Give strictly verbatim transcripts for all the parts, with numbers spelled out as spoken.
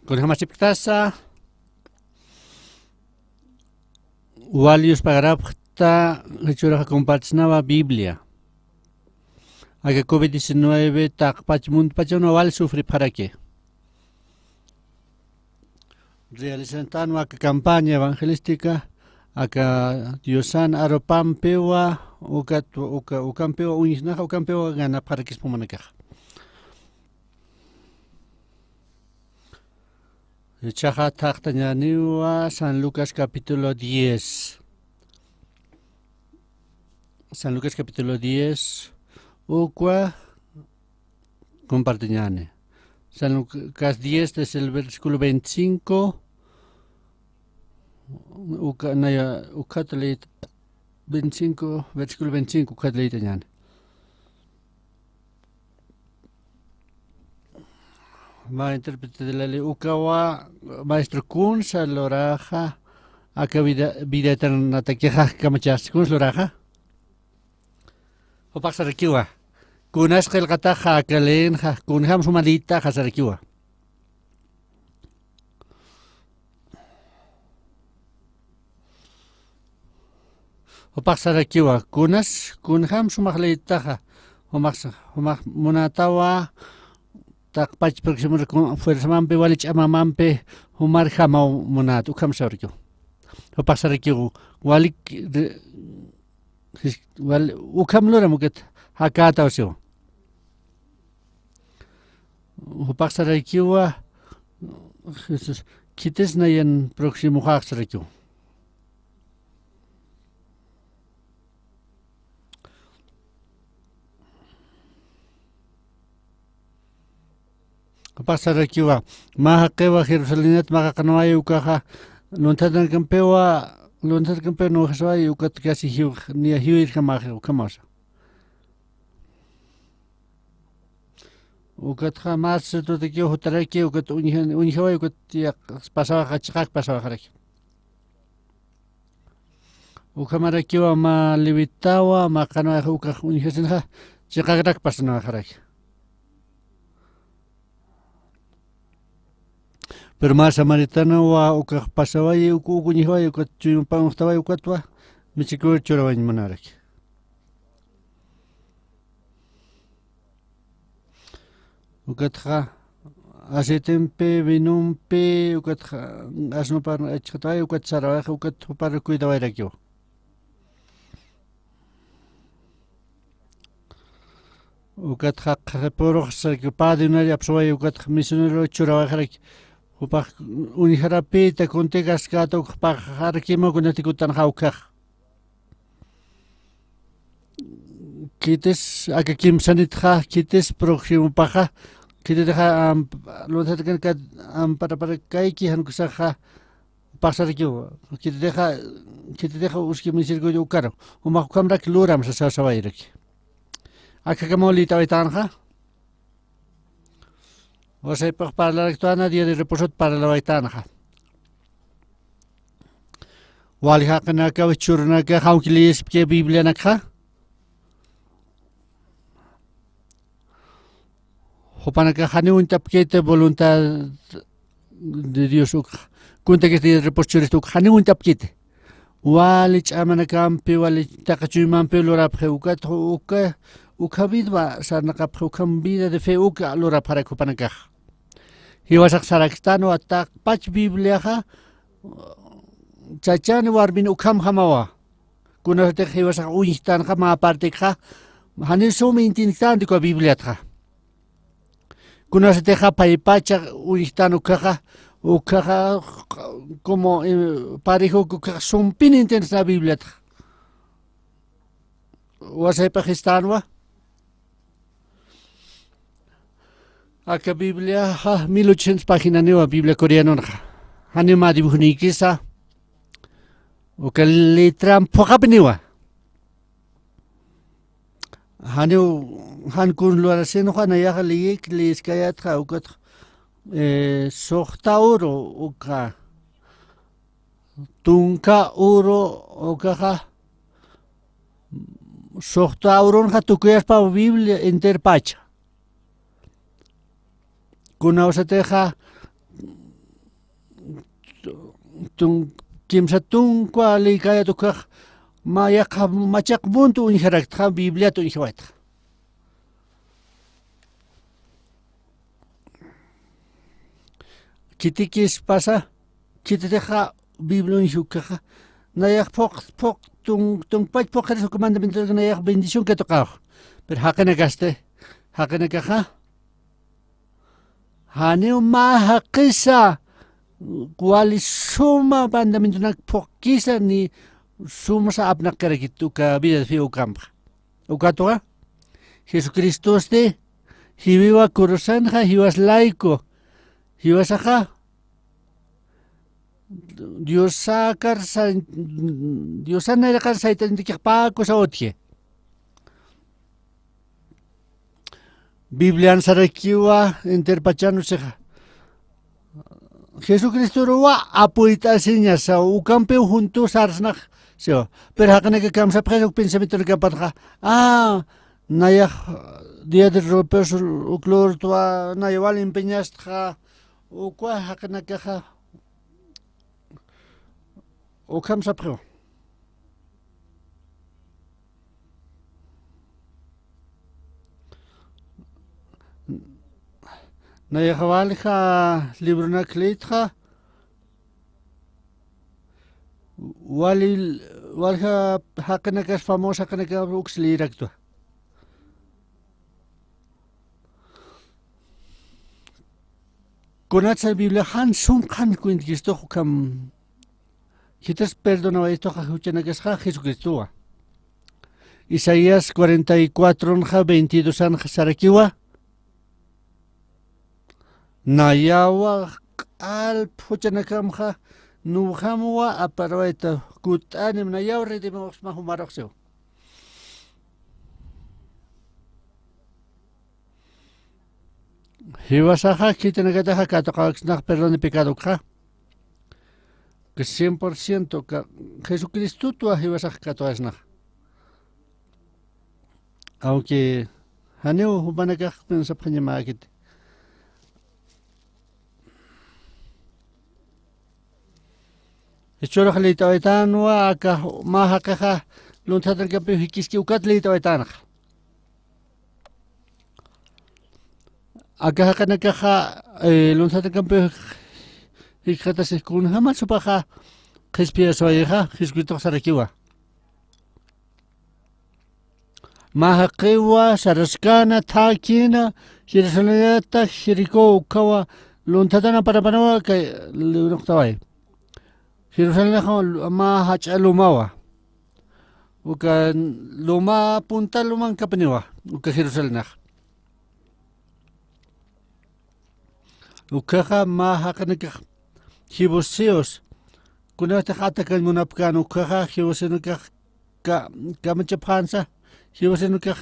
Kunjamasipktasa, wal yuspagarapxta, jichhüraxa compartisnawa Biblia. Aka covid diecinueve taqpach muntpachana wal sufripxaraki. Realizantanwa aka campaña evangelística, aka Diosan arupampiwa, ukat, uka, ukampiwa uñjnaxa, ukampiwa ganapxarakispa jumanakaxa. Jichhaxa thaqtañäniwa San Lucas capítulo diez. San Lucas capítulo diez, ukwa compartiñäni. San Lucas diez, desde el versículo veinticinco, uka, naya, ukat leyit, veinticinco, versículo veinticinco, ukat leyitañäni. Mä intérprete de la ley, ukawa, maestro, kunsa luraxa, aka vida, vida eternatakixa kamachasti, kunsa luraxa. Jupax sarakiwa, kunas qillqataxa aka leenxa, kunjam suma leyitaxa sarakiwa. Jupax sarakiwa, kunas, kunjam sumax leyitaxa, jumax, jumax munatawa, taqpach próximo fuerzamampi, wali ch'amamampi, jumar jamaw munat, ukham sarakiwa. Jupax sarakiwa, walik, re-, jis-, wal-, ukham luram ukat, jakätaw siwa. Jupax sarakiwa, Jesús, khitis nayan próximoxax sarakiwa. Jupax sarakiwa, mä jaqiwa Jerusalenat maqaqanway ukaxa, lunthatanakampiwa, lunthatanakampiwa nuxasway ukat casi jiw-, niya jiwirjamaxi ukhamasa. Ukatxa mä sacerdotekiw jutaraki, ukat uñja-, uñjaway, ukat yaq pasawaxa, chiqak pasawaxaraki. Ukhamarakiwa mä levitawa, mä qanwayaxa ukax uñjasinxa, chiqakrak pasanwaxaraki. Pero mä samaritanawa ukax pasawayi, uk-, uk uñjaway, ukat chuymapan uñjtaway, ukatwa, michikuw churawañ munaraki. Ukatxa, aceitempi, vinompi, ukatxa, asnupar achxataway, ukat sarawayxa, ukat jupar cuidawayrakiwa. Ukatxa qhipürux sarakiwa, pä denario apsuway, ukatxa misionero churawayxaraki. Jupax uñjarapïta, kuntï kaskäta, ukxa pagaxarakimaw kunatikutanxa ukhax. Khitis aka kimsanitxa, khitis próximopaxa, khititixa, am-, lunthatanakan amparaparakayki jan ukasaxa, pasarakiwa, khititixa, khititixa uski misirikuy ukaru, jumax ukhamrak luram sasa sawayraki. Akhakamaw lïtawaytanxa. Wasaypax parlaraktwana, día de reposot parlawaytanxa. Wali jaqinakaw, churunakax, aunque leyispki Biblianakxa, jupanakax janiw uñt'apkiti voluntad de Dios ukxa. Kuntakis día de reposo churista ukxa janiw uñt'apkiti. Wali ch'amanakampi, wali taqi chuymampi lurapxi ukat, uka, ukha vida sarnaqapxi, ukham vida de fe uka lurapxarak jupanakax. Jiwasax saraktanwa, taqpach Bibliaxa, chachan warmin ukhamjamawa. Kunasatix jiwasax uñjtanxa mä partekxa, janiw sum entiendktanti uka Bibliatxa. Kunasatixa paypacha uñjtan ukhaxa, ukhaxa, como, eh, parejo ukhaxa sumpin entiendsna Bibliatxa. Wasaypax istänwa. Aka Bibliaxa mil ochocientos paginaniwa, Biblia coreanonxa. Janiw mä dibujniykisa. Uka letram phuqhapiniwa. Janiw, jan kun lurasinxa, nayaxa liyik, liyiskayatxa, ukatxa, eh, suxta uru, uka, tunka uru, ukaxa, suxta urunxa tukuyaspa Biblia enterpacha. Kunawsatixa, tun-, kimsa tunka lïkayat ukkhax, mä yaqha machaq munt uñjaraktxa, Bibliat uñjawaytxa. Khitikispasa, khititixa Biblia uñji ukkhaxa, nayax phuq, phuq, tun-, tunkpach phuqirisa uk mandamientonak nayax bendición katuqax. Pero jaqinakasti, jaqinakaxa, janiw mä jaqisa, wali suma mandamientonak phuqkisa, ni sumsa apnaqkarakit uka vida de fe ukampxa. Ukatwa, Jesucristosti, jiwiwa kurusanxa, jiwas layku, jiwasaxa, Diosakar sa-, Diosan nayraqar saytantikix pä kusa utji. Biblian sarakiwa, enterpachan usixa. Jesucristoruwa apuyt'asiñasa, ukampiw juntu sarsnax, siwa. Pero jaqinaka kamsapxi uk pensamientonakapatxa. Ah, nayax, Día de Reposo, uk lurtwa, naya wal empeñastxa, ukwa jaqinakaxa, ukham sapxiwa. Nayax walja libronak lïtxa, wali, walja jaqinakas, famoso jaqinakas uks lïraktwa. Kunatsa Biblia jan sunqhan cuentkistux ukham, jitas perdonawaytuxa juchanakasxa Jesucristowa. Isaías cuarenta y cuatro nxa veintidós anxa sarakiwa. Nayawa q'alp juchanakamxa nuwjamwa aparawayta kut'anim nayaw redimiwxsma jumarux siw. Jiwasaxa khitinakataxa katuqawaksnax perdón de pecado ukxa. Que cien por ciento ka Jesucristotwa jiwasax katuwasnax. Aunque janiw jupanakax pensapxañamäkiti. Jichhürux liyt'awaytänwa, aka mä jaqixa lunthatanakampiw jikiski ukat liyt'awaytänxa. Aka jaqinakaxa, eh, lunthatanakampiw jikxatasix kunjamas jupaxa qhispiyaswayixa, Jesucristox sarakiwa. Mä jaqiwa, saraskäna, thäkina, Jerusalénata, Jericó, ukkhawa, lunthatana parapanawa, kay, liwnuqtaway. Jerusalénaxa lu-, mä jach'a lumawa. Uka luma, punta lumankapiniwa, uka Jerusalénax. Ukkhaxa mä jaqinakax jebuseos, kunatix atakañ munapkän ukkhaxa, jebuseonakax ka-, kamachapxänsa, jebuseonakax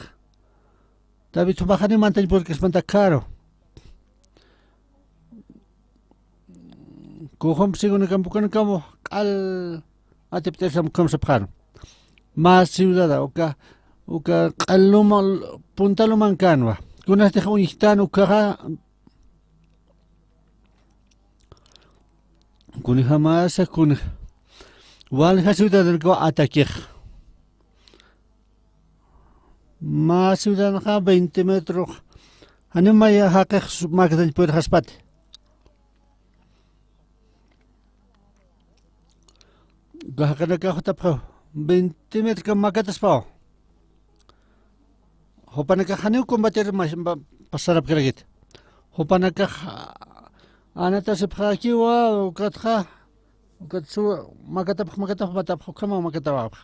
David jumax janiw mantañ purkasmanta karu. Kujump segunda campukanakamu q'al atipt'arisam ukham sapxäna. Mä ciudada, uka, uka q'al luma, punta lumankänwa. Kunatix uñjtän ukkhaxa, kunjamasa, kunja. Walja ciudadanakaw atakix. Mä ciudadanxa veinte metrux, janiw maya jaqix su-, makatañ purxaspati. Uka jaqinakax jutapxiw, veinte metrokam makataspaw. Jupanakax janiw combatir mas-, pa-, pasarapkarakiti. Jupanakax, a, anatasipxäkiwa, ukatxa, ukat su-, makatapx, makatapx, makatapx, ukhamaw makatawapx.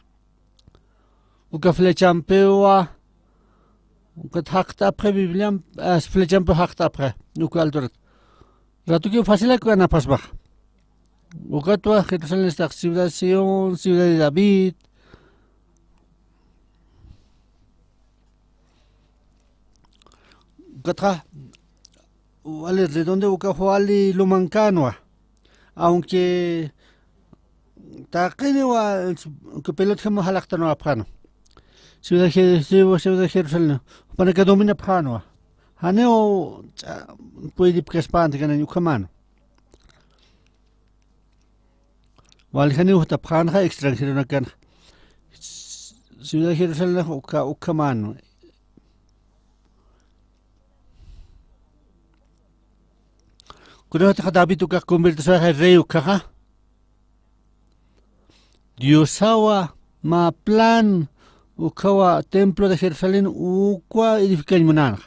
Uka flechampiwa, ukat jaqt'apxi Bibliam, ah, flechampiw jaqt'apxi, uka alturat. Ratukiw facilak ganapxasmax. Ukatwa Jerusalén istax ciudad Sión, ciudad de David. Ukatxa, wali redonde uka wali lumankänwa. Aunque taqiniwa, uka pelotjam jalaqtanwapxäna. Ciudad Je-, ciudad Jerusalén, jupanaka dominapxänwa. Janiw ch'a-, puydipkaspänti ganañ ukhamäna. Waljaniw jutapxänxa extranjeronakanxa. Ciudad Jerusalenxa uka, ukhamänu. Kunatixa David ukax convertirsaxa rey ukhaxa. Diosawa mä plan ukhawa templo de Jerusalén ukwa edificañ munänxa.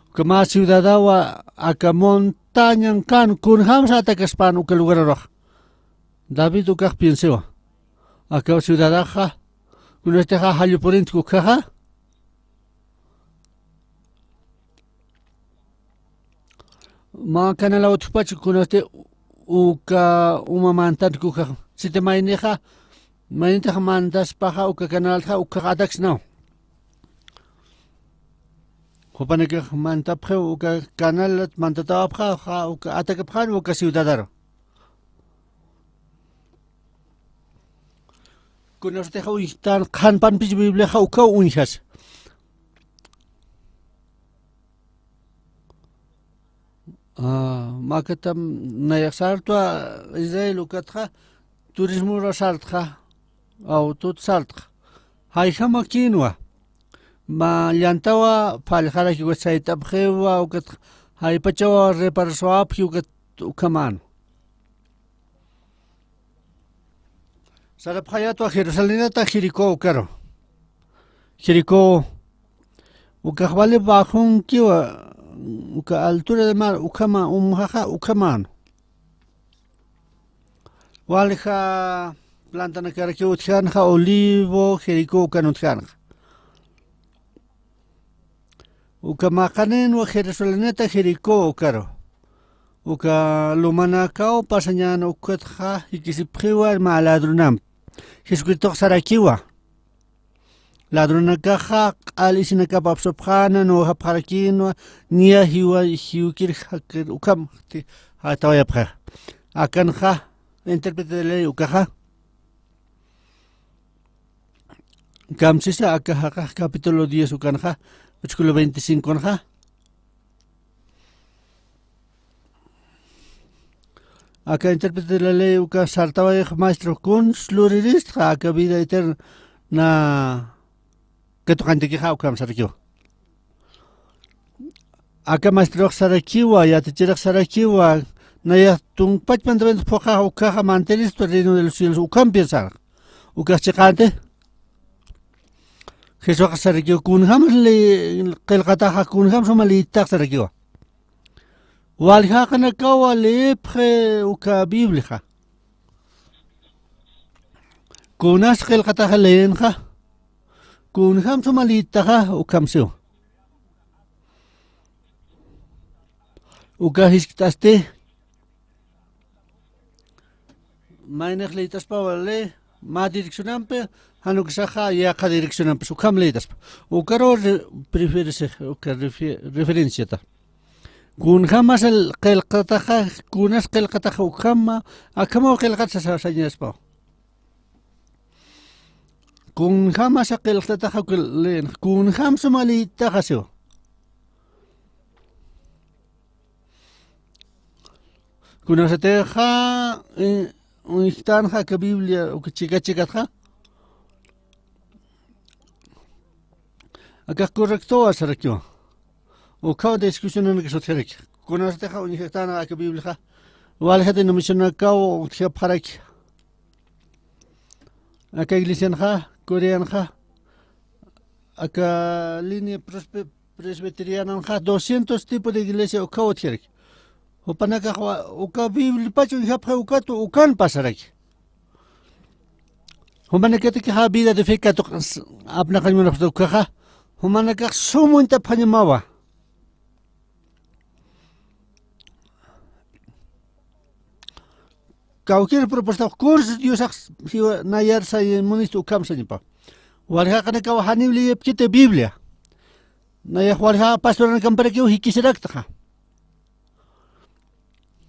Uka mä ciudadawa aka montañan kan, kunjamsa atakaspän uka lugararuxa. David ukax piensiwa. Aka ciudadaxa, kunatixa jallupurintki ukhaxa. Mä canalaw utjpach kunasti uka uma mantantki ukhaxa. Siti maynixa, maynitix mantaspaxa uka canaltxa ukhaxa ataksnaw. Jupanakax mantapxiw uka canalat mantatawapxa, uka atakapxän uka ciudadaru. Kunasatix uñjtän qhanpanpis Bibliaxa ukaw uñjasa. Ah, mä akatam nayax sartwa Israel ukatxa, turismora sartxa, autot sartxa. Jayjamakïnwa. Mä llantawa phallxaraki ukat sayt'apxiwa, ukat jaypachawa reparaswapxi ukat ukhamänu. Sarapxayätwa Jerusalenata Jericó ukaru. Jericó ukax wali bajunkiwa, uka altura de mar ukhama, umxaxa ukhamänu. Walja plantanakarakiw utjänxa, Olivo, Jericó ukan utjänxa. Uka maqaninwa Jerusalenata Jericó ukaru. Uka lumanakaw pasañän ukatxa jikisipxiwa mä ladronampi. Jesucristox sarakiwa. Ladronakaxa q'al isinakap apsupxäna, nuwjapxarakïnwa, niya jiwa, jiwkir jakir ukham, ti, jatawayapxa. Akanxa, intérprete de ley ukaxa. Kamsisa aka jaqax capítulo diez ukanxa, versículo veinticinco nxa. Aka intérprete de la ley uka sartawayx maestro, kuns luriristxa aka vida eterna katuqañtakixa ukham sarakiwa. Aka maestrox sarakiwa, yatichirix sarakiwa, nayax tunkpach mandamiento phuqax ukkhaxa mantiristwa reino de los cielos, ukham piensarxa. Ukax chiqanti. Jesusax sarakiwa, kunjam li-, qillqataxa, kunjam suma liyitax sarakiwa. Waljaqanakawa leepxi uka Bibliaxa. Kunas qillqataxa leenxa, kunjam suma liyitaxa, ukham siwa. Uka jiskt'asti, maynix liyt'aspawa lee, mä direccionampi, jan uksaxa yaqha direccionampis, ukham liyt'aspa. Ukaru re-, preferencia, uka refe-, referenciata. Kunjamasa qillqataxa, kunas qillqataxa ukhama, akhamaw qillqata sa-, sañaspaw. Kunjamasa qillqataxa uka leen, kunjam suma liyitaxa siwa. Kunasatixa, eh, uñjtanxa aka Biblia, uka chika chikatxa. Akax correctowa sarakiwa. Ukhaw discusionanakis utjaraki. Kunasatixa uñjtanxa aka Bibliaxa. Walja denominacionakaw utjapxaraki. Aka iglesianxa, Coreanxa, aka línea presbe-, presbiteriananxa, doscientos tipo de iglesia ukaw utjaraki. Jupanakax wa-, uka Bibliapach uñjapxi ukatu, ukan pasaraki. Jumanakatikixa vida de fe katuq s-, apnaqañ munapxta ukaxa, jumanakax sum uñt'apxañamawa. Cualquier propuesta, kurs Diosax jiwa nayar sañ munistu ukham sañapa. Waljaqanakaw janiw liyipkiti Biblia. Nayax walja pastoranakamparaki jikisiraktaxa.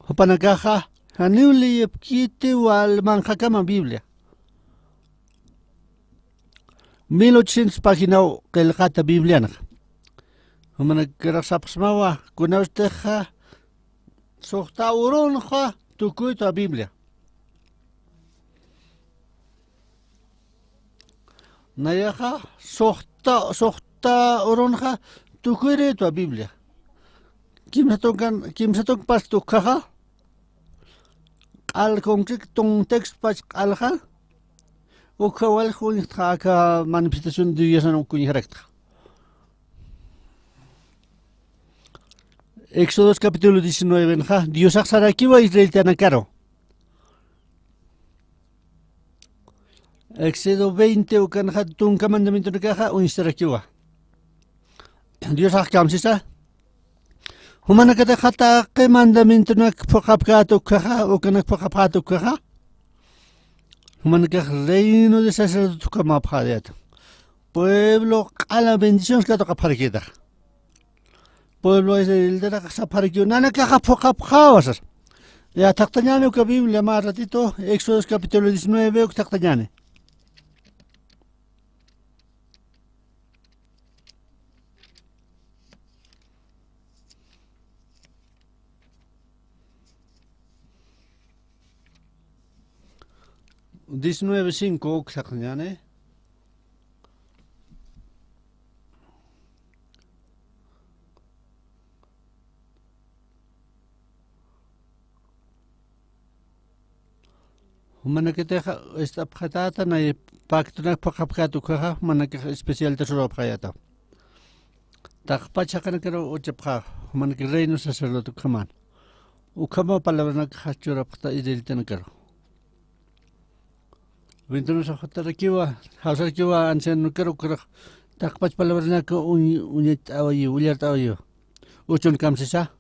Jupanakaxa, janiw liyipkiti wal manqhakama Biblia. Mil ochocientos paginaw qillqata Biblianxa. Jumanakarax sapxsmawa, kunawstixa, Suxta urunxa tukuytwa Biblia. Nayaxa suxta, suxta urunxa tukuyrïtwa Biblia. Kimsa tunkan, kimsa tunka pas tukjaxa. Q'al concreto tun texto pach q'alxa. Ukxa wal uñjtxa aka manifestación de Diosan uñjaraktxa. Éxodo capítulo diecinueve nxa, Diosax sarakiwa israelitanakaru. Éxodo veinte ukanxa tunka mandamientonakaxa uñstarakiwa. Diosax kamsisa. Jumanakatix taqi mandamientonak phuqhapkät ukhaxa, ukanak phuqhapxät ukhaxa. Jumanakax reino de sacerdote ukhamapxäyät. Pueblo q'ala bendiciones katuqapxarakïtax. Pueblo Israelitanakas sapxarakiw, nanakaxa phuqhapxäwa sasa. Ya, thaqtañäni uka Biblia mä ratito, Éxodo capítulo diecinueve, uk thaqtañäni. Diecinueve cinco, uk thaqtañäni. Jumanakatixa ist'apxatäta nay pactonak phuqhapkät ukhaxa, jumanakax especialta surawapxäyäta. Taqpach jaqinakaru uchapxä, jumanakax reino sacerdote ukhaman. Ukhamaw palabranakax churapxta israelitanakaru. Wintunusa jutarakiwa, jawsarakiwa ancianonakaru, ukarux taqpach palabranaka uñ-, uñacht'awayiw, willart'awayiw. Uchun kamsisa.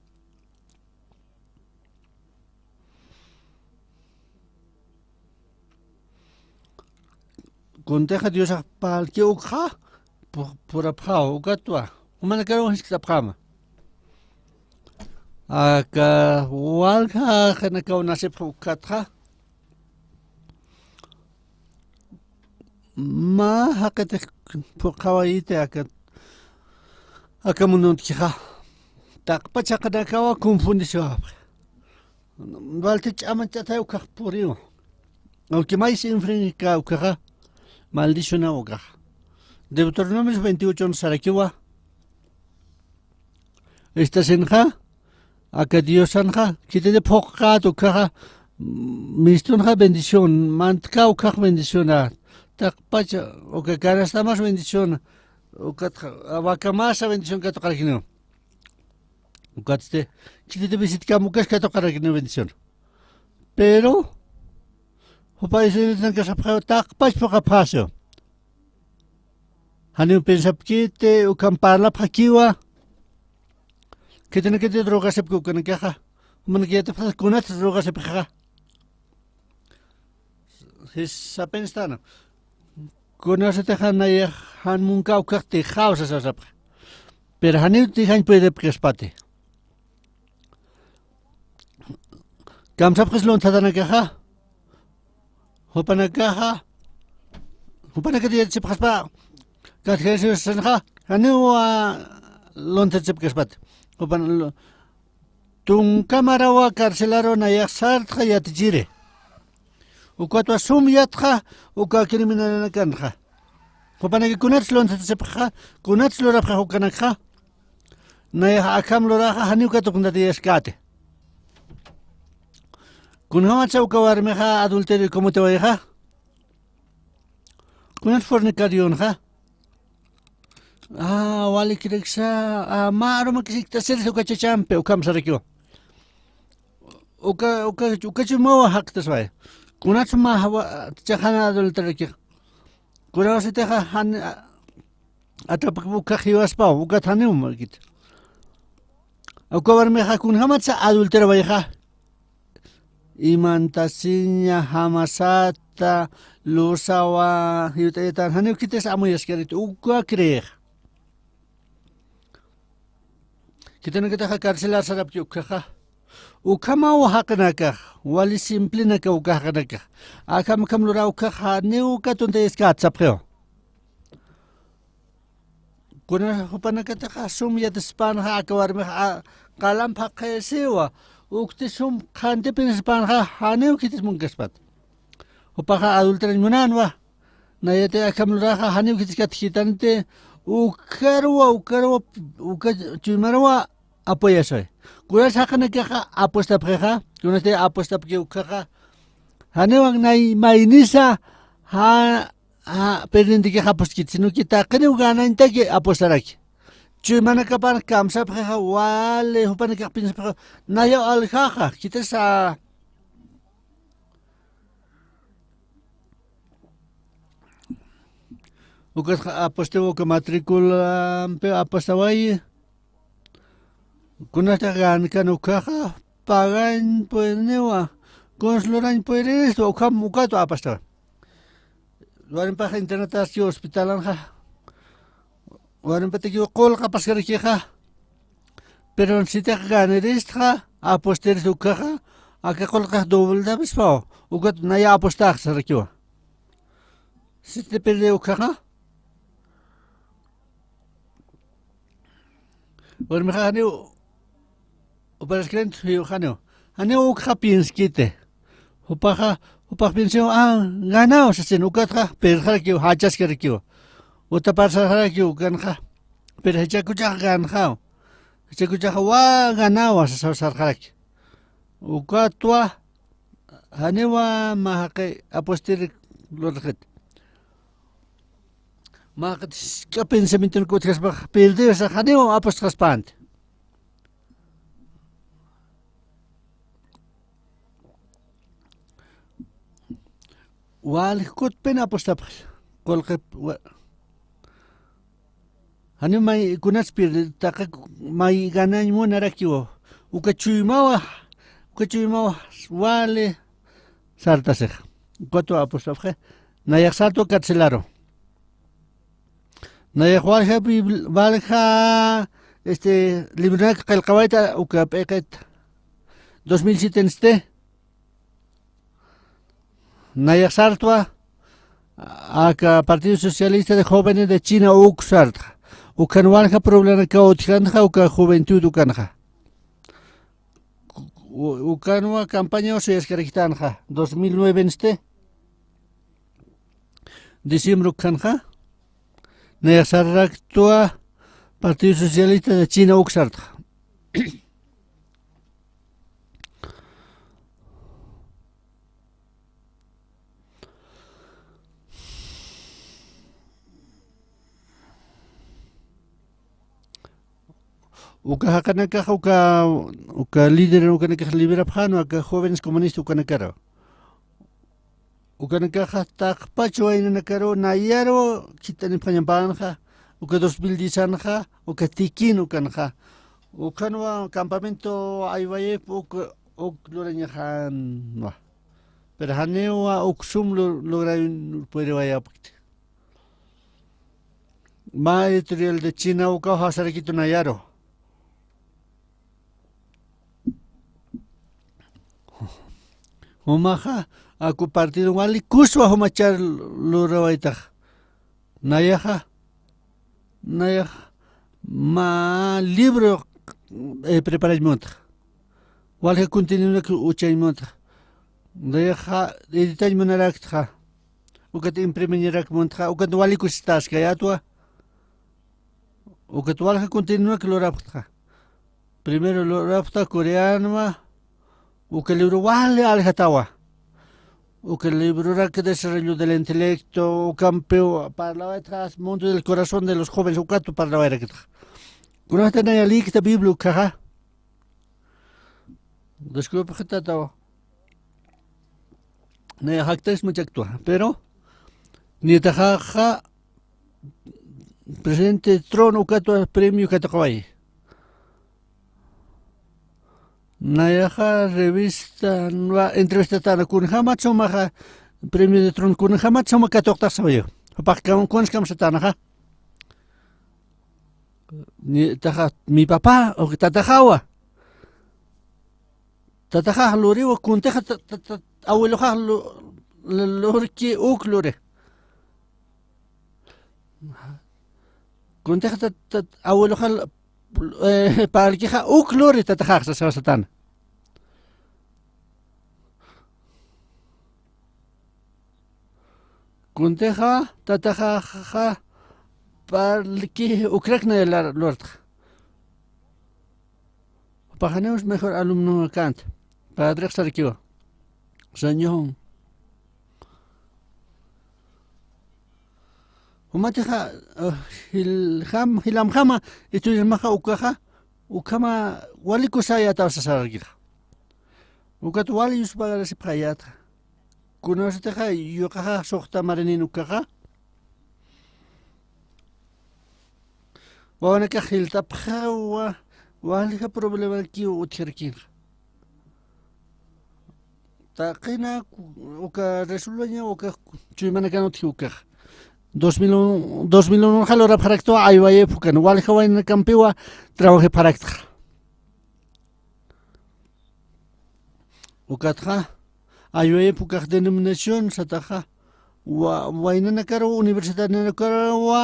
Kuntixa Diosax parlki ukxa, pu-, purapxäw, ukatwa. Jumanakaruw jiskt'apxäma. Aka walja jaqinakaw nasipx ukatxa. Mä jaqitix phuqhawayiti aka, aka mundontkixa. Taqpach jaqinakawa confundisiwapxi. Walti ch'ama ch'atay ukhax puriw. Aunque maysa infringika ukhaxa, maldicionaw ukaxa. Deuteronomios veintiocho sarakiwa. Estasinxa, aka Diosanxa, khititi phuqhät ukhaxa, mistunxa bendición, mantkä ukhax bendición, taqpach uka canastamas bendición, ukatxa, vacamas bendición katuqarakiniw. Ukatsti, khititi visitkam ukas katuqarakiniw bendición. Pero, jupa israelitanaka sapxaw taqpach phuqhapxäsiw. Janiw pensapkiti, ukham parlapxakiwa. Khitinakatix drogasipki ukanakaxa. Jumanakax yatipxta kunat drogasipkixa. Jis sapinstana. Kunasatixa nayax jan munkä ukhax tixaw sasa sapxi. Pero janiw tixañ puedipkispati. Kamsapxis lunthatanakaxa. Jupanakaxa. Jupanakati yatsipxaspa. Katjayasiw sasanxa. Janiw, ah, lunthatsipkaspat. Jupan lu-, tunka marawa carcelaru nayax sartxa yatichiri. Ukatwa sum yatxa, uka criminalanakanxa. Jupanaki kunats lunthatsipxaxa, kunats lurapxax ukanakxa. Nayax akham luraxa, janiw katuqnatiyaskäti. Kunjamatsa uka warmixa adulterio kumutiwayxa. Kunat fornicarionxa. Ah, wali kiriksa, ah, mä arumakis ikt'asiris uka chachampi, ukham sarakiwa. Uka, uka, uka chumawa jaktasway. Kunat mä jawa, chaxana adulterakix. Kunawasitixa jan, ah, atrapakip uka jiwaspaw, ukat janiw makit. Uka warmixa kunjamatsa adulterawayxa. Imantasiña jamasata, lusawa, jiwt'ayatan, janiw khitis amuyaskarit, uka creex. Khitinakataxa carcelar sarapki ukhaxa. Ukhamaw jaqinakax, wali simplenaka uka jaqinakax. Akham akham lura ukhaxa, janiw uka tuntayaskät sapxiw. Kuna jupanakataxa sum yatispanxa aka warmix, a, qalam phaqhisiwa, Ukti sum qhanti pinsaspanxa, janiw khitis munkaspat. Jupaxa adulterañ munanwa. Nayati akham luraxa, janiw khitis katjitanti, ukarwa, ukarwa, uka chuymarwa apoyasay. Kunas jaqinakaxa apuestapxixa, kunasti apuestapki ukhaxa. Janiwan nay maynisa, ja, ja, perdintikix apuestkiti, sino que taqiniw ganañtaki apuestaraki. Chuymanakapan kamsapxixa, wali jupanakax pinsapxixa, nayaw aljaxa, quizás, a, Ukatxa apuestiwa uka matriculampi apuestawayi. Kunatix gankan ukhaxa, pagañ puedniwa, kuns lurañ puednistwa, ukham ukatwa apuestawa. Warimpax internataski hospitalanxa. Warimpatakiw qullqapaskarakixa. Pero sitix ganiristxa, apuestirist ukhaxa, aka qullqax dobletapispaw, ukat naya apuestax sarakiwa. Siti perdi ukhaxa. Warmixa janiw, uparaskrent, janiw. Janiw ukxa pienskiti. Jupaxa, jupax piensiw, ah, ganaw, sasin, ukatxa, perdxarakiw, jachaskarakiw. Utaparsarxarakiw, ganxa. Pero jichakuchax ganxaw. Jichakuchax wa ganawa, sasaw sarxaraki. Ukatwa, janiwa mä jaqi apuestir lurxit. Mä jaqit jisk'a pensamienton utjaspax perdido, sa janiwa apuestxaspanti. Wal kutpin apuestapxi. Qullqip wa-, Janiw may kunatspir taqi may ganañ munarakiwa. Uka chuymawa, uka chuymawa wali sartasix. Ukatwa apuestapxi. Nayax sartwa carcelaru. Nayax walja Bibl-, walja, este, libronak qillqawayta uka p'iqit dos mil siete este. Nayax sartwa, aka Partido Socialista de Jóvenes de China uk sartxa. Ukan walja problemakaw utjantxa, uka juventud ukanxa. U-, ukanwa campañaw suyaskaraktanxa, dos mil nueve este. Diciembre ukhanxa. Nayax sartwa, Partido Socialista de China uk sartxa. Uka jaqinakax, uka, uka líder ukanakax liberapxänwa, aka jóvenes comunistas ukanakaru. Ukanakaxa taqpach waynanakaru nayaru khit'anipxañampanxa, uka dos mil diez anxa, uka tikin ukanxa. Ukanwa campamento Aywayip uk, uk lurañaxanwa. Pero janiwa uk sum lu-, logray puedewayapkti. Mä editorial de China ukaw jawsarakitu nayaru. Jumaxa, aku partido wali kuswa jumachar lurawaytax. Nayaxa, nayax mä libro, eh, preparañ muntax. Walja contenidonak uchañ muntax. Nayaxa editañ munaraktxa. Ukat imprimiñarak muntaxa, ukat wali kusistaskayätwa. Ukat walja contenidonak lurapxtxa. Primero lurapxta coreanwa, uka libro wali aljatawa. Uka librorak desarrollo del intelecto, ukampiw parlawaytxa mundo del corazón de los jóvenes, ukat parlawayraktxa. Kunata naya lïkta Biblia ukhaxa. Disculpxi tataw. Naya jaktaris muchaktwa, pero nitaxaxa presidente Trump ukatwa premio katuqawayi. Nayaxa revista, entrevistatana kunjamat sumaxa premio de Trump kunjamat suma katuqtax sawayu. Jupax kam-, kunas kamsatanaxa. Nitaxa, mi papá, o tataxawa. Tataxax luriwa, kuntixa ta-, ta-, ta-, abueloxax lu-, lu-, lurki uk luri. Kuntixa ta-, ta-, abueloxax, eh, parlkixa uk luri tataxax, sasawasatana. Kuntixa, tataxaxa, parlki ukrakna lar-, lurtxa. Jupax janiw mejor alumno känti. Padrex sarkiwa. Señor. Jumatixa, eh, jil-, jam-, jilamjama, estudiasmaxa ukaxa, ukhama wali kusayätaw sasarkixa. Ukat wali yuspagarasipxayätxa. Kunasatixa, yuqaxa suxta marinin ukaxa. Wawanakax jiltapxawa, walja problemakiw utjarkinxa. Taqina ku-, uka resolveña uka chuymanakan utji ukax. Dos mil uno, dos mil uno xa lurapxaraktwa aywayepukan, walja waynakampiwa trabajipxaraktxa. Ukatxa, aywayepukax denominación sataxa, wa-, waynanakaru, universidadnakaruwa,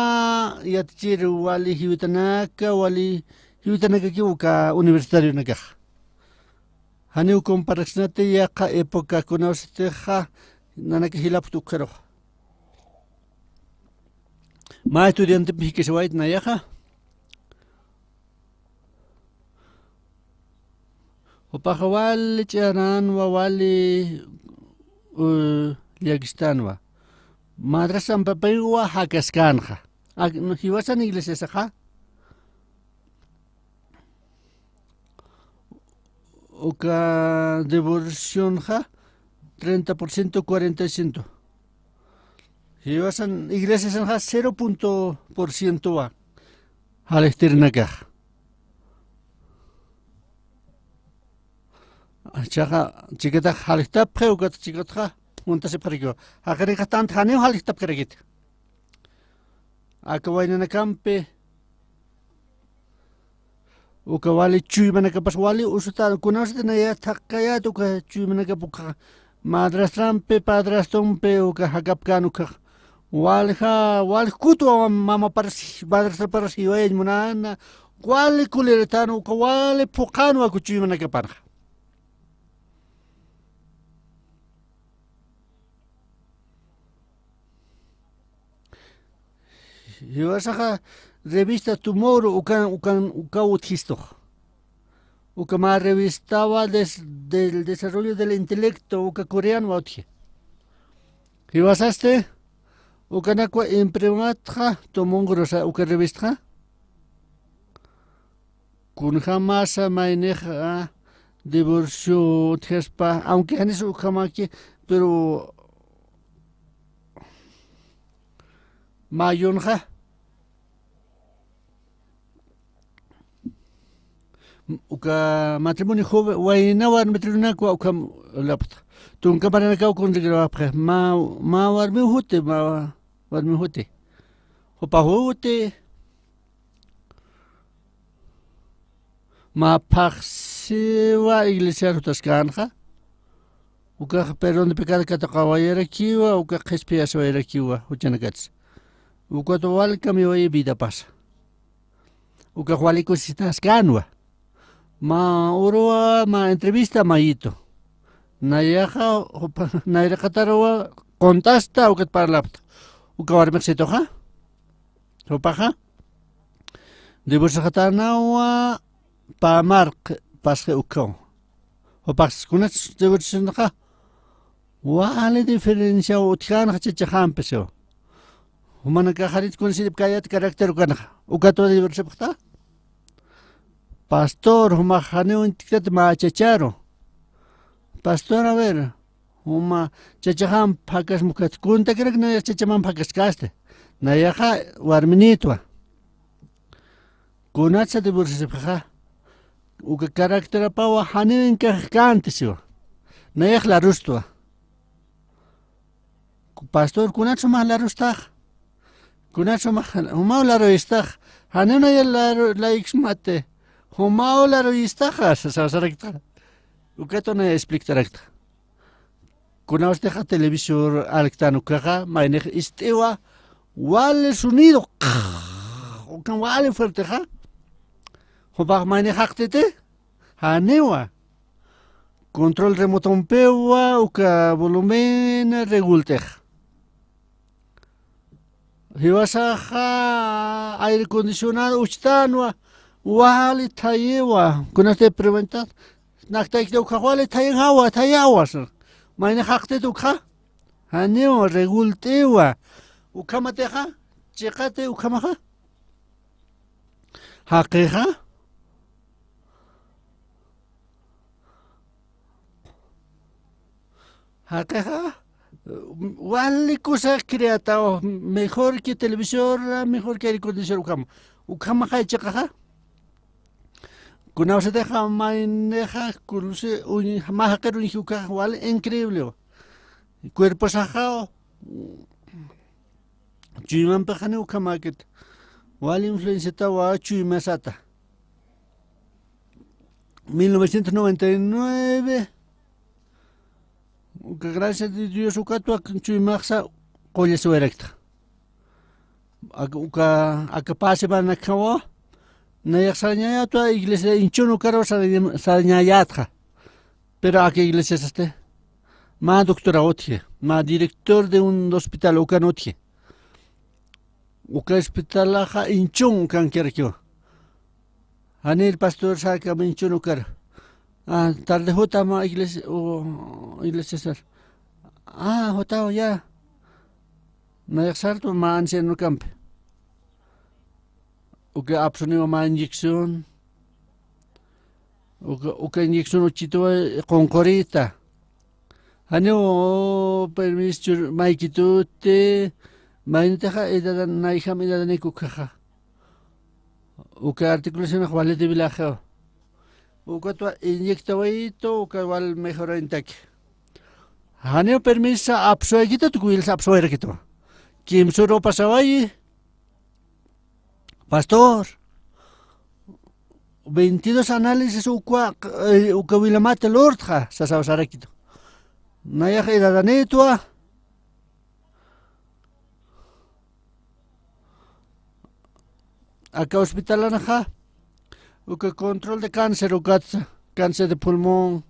yatichir wali jiwitanaka, wali jiwitanakakiw uka universitarionakax. Janiw comparacionati yaqha época kunawsatixa, nanaka jilapxta ukharux. Mä estudiantempi jikisiwayt nayaxa. Jupaxa wali ch'aranwa, wali, uh, llakistanwa. Madrastan papaynwa jakaskänxa. Ak-, no, jiwasan iglesiasaxa. Uka divorcionxa treinta por ciento, cuarenta y ciento. Jiwasan iglesiasanxa cero punto por cientowa. Jalixtirinakax. Chaxa, chikatax jalixtapxi, ukat chikatxa, muntasipxarikiwa. Jaqinakax tant janiw jalixtapkarakiti. Aka waynanakampi, uka wali chuymanakapas wali usutan, kunasati naya thaqkayät uka chuymanakap uka madrastrampi, padrastumpi, uka jakapkän ukax. Walja, walja kutwa mamaparas, madrastraparas jiwayañ munäna, wali kuliritän uka, wali phuqhänwa uka chuymanakapanxa. Jiwasaxa revista Tomorrow ukan, ukan, ukaw utjistux. Uka mä revistawa des-, del desarrollo del intelecto, uka coreanwa utji. Jiwasasti, ukanakwa imprimatxa, Tomorrow sa uka revistaxa. Kunjamasa maynixa divorcio utjaspa, aunque janis ukhamaki, pero mayunxa, uka matrimonio joven, wayna warmitrunakwa ukham lapta. Tunka maranakaw kunrikirawapxi, mä, mä warmiw juti, mä warmiw juti. Jupa juti. Mä phaxsiwa iglesiar jutaskänxa, ukax perdón de pecado katuqawayarakiwa, ukax qhispiyasiwayarakiwa juchanakatsa. Ukat wali cambioway vidapasa. Ukax wali kusisitaskänwa. Mä uruwa, mä entrevista mayitu. Nayaxa, jupa, nayraqataruwa contasta, ukat parlapta. Uka warmixsituxa. Jupaxa, divorciaxatänawa pä mark pasxi ukkhaw. Jupax kunats divorciasanxa, wali diferenciaw utjänxa chachäxampi siwa. Jumanakax jarit kunsiripkayät carácter ukanxa. Ukatwa divorciapxta. Pastor, jumax janiw intiktat mä chacharu. Pastor, a ver, juma chachaxam phakas mukat, kuntakirak nayax chachamam phakaskasti. Nayaxa warminïtwa. Kunatsa divorciasipxixa. Uka caracterapawa janiw encajax känti siwa. Nayax larustwa. Pastor, kunatsa jumax larustax. Kunatsa jumax, jumaw laruyistax. Janiw naya laru-, layiksmati. Jumaw laruyistaxa, sa-, sa-, sarakta. Ukatwa naya explicarakta. Kunawstixa televisor alktan ukaxa, maynix ist'iwa, wali sonido, ukan wali fuertexa. Jupax maynix jaqtiti, janiwa. Control remotompiwa, uka volumen regultix. Jiwasaxa aire acondicionado uchtanwa, wali thayiwa. Kunasti preguntas, naktayki ukhax wali thayin jawa, thayawa, sir. Mayni jaqtit ukxa? Janiw, regult'iwa. Ukhamatixa, chiqati ukhamaxa. Jaqixa. Jaqixa, wali kusa creataw, mejor que televisor, mejor que aire acondicionado ukhama. Ukhamaxa chiqaxa. Kunawsatixa maynixa, kunsi, uñ-, mä jaqir uñji ukaxa, wali increíble. Cuerposaxaw, chuymampixa janiw ukhamäkit. Wali influenciatawa chuymasata. Mil novecientos noventa y nueve, uka gracias de Dios, ukatwa chuymaxsa qullasiwayrakta. Aka, uka, aka pasi banakjawa, nayax sarañayatwa iglesia inchun ukaru saraña-, sarañayatxa. Pero aka iglesia sasti, mä doctora utji, mä director de un hospital ukan utji. Uka hospitalaxa inchun ukankirakiwa. Janir pastor sarkam inchun ukar. Ah, tarde jutama iglesia, o, iglesia sar. Ah, jutaw ya. Nayax sartu mä anciano ukampi. Uka apsuniwa mä inyección. Uka, uka inyección uchituwa qunqurita. Janiw permiso chur maykituti, maynitaxa edad, nayjam edadanik ukhaxa. Uka articulacionax wali débilaxaw. Ukatwa inyectawaytu, uka wal mejorañtaki. Janiw permisa apsuwaykituti, uka wilsa apsuwayrakituwa. Kimsuru pasawayi. Pastor, veintidós análisis ukwa, eh, uka wilamata lurtxa, sasaw sarakitu. Nayax edadanitwa. Aka hospitalanxa, uka control de cáncer ukatsa, cáncer de pulmón,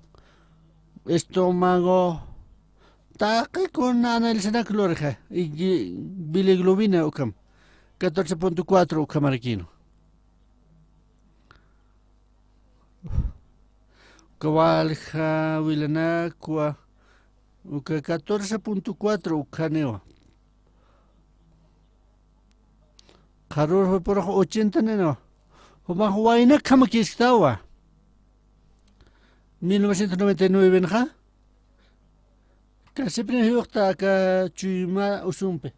estómago, taqi kun analizanak lurxa, y gui-, bilirrubina ukham, catorce punto cuatro ukhamarakïnwa. Uka walja wilanakwa, uka catorce punto cuatro ukhaniwa. Qharur jupurux ochenta niniwa. Jumax waynakhamakisktawa. Mil novecientos noventa y nueve nxa. Kasipni juyuqta aka chuyma usumpi.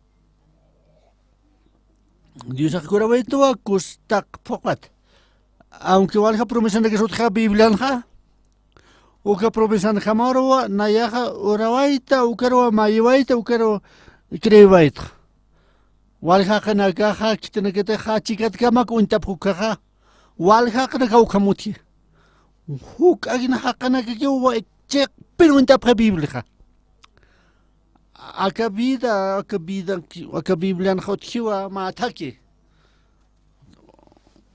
Diosax kurawaytuwa kustaq phuqat. Aunque walja promesanakis utjixa Biblianxa, uka promesanjamaruwa nayaxa urawayta, ukaruwa mayiwayta, ukaruwa creewayta. Walja jaqinakaxa, khitinakatixa, chikatkamak uñt'apxi ukkhaxa. Walja jaqinakaw ukham utji. Juk'akina jaqinakakiw chiqpin uñt'apxi Bibliaxa. Aka vida, aka vida, aka Biblianxa utjiwa mä thaki.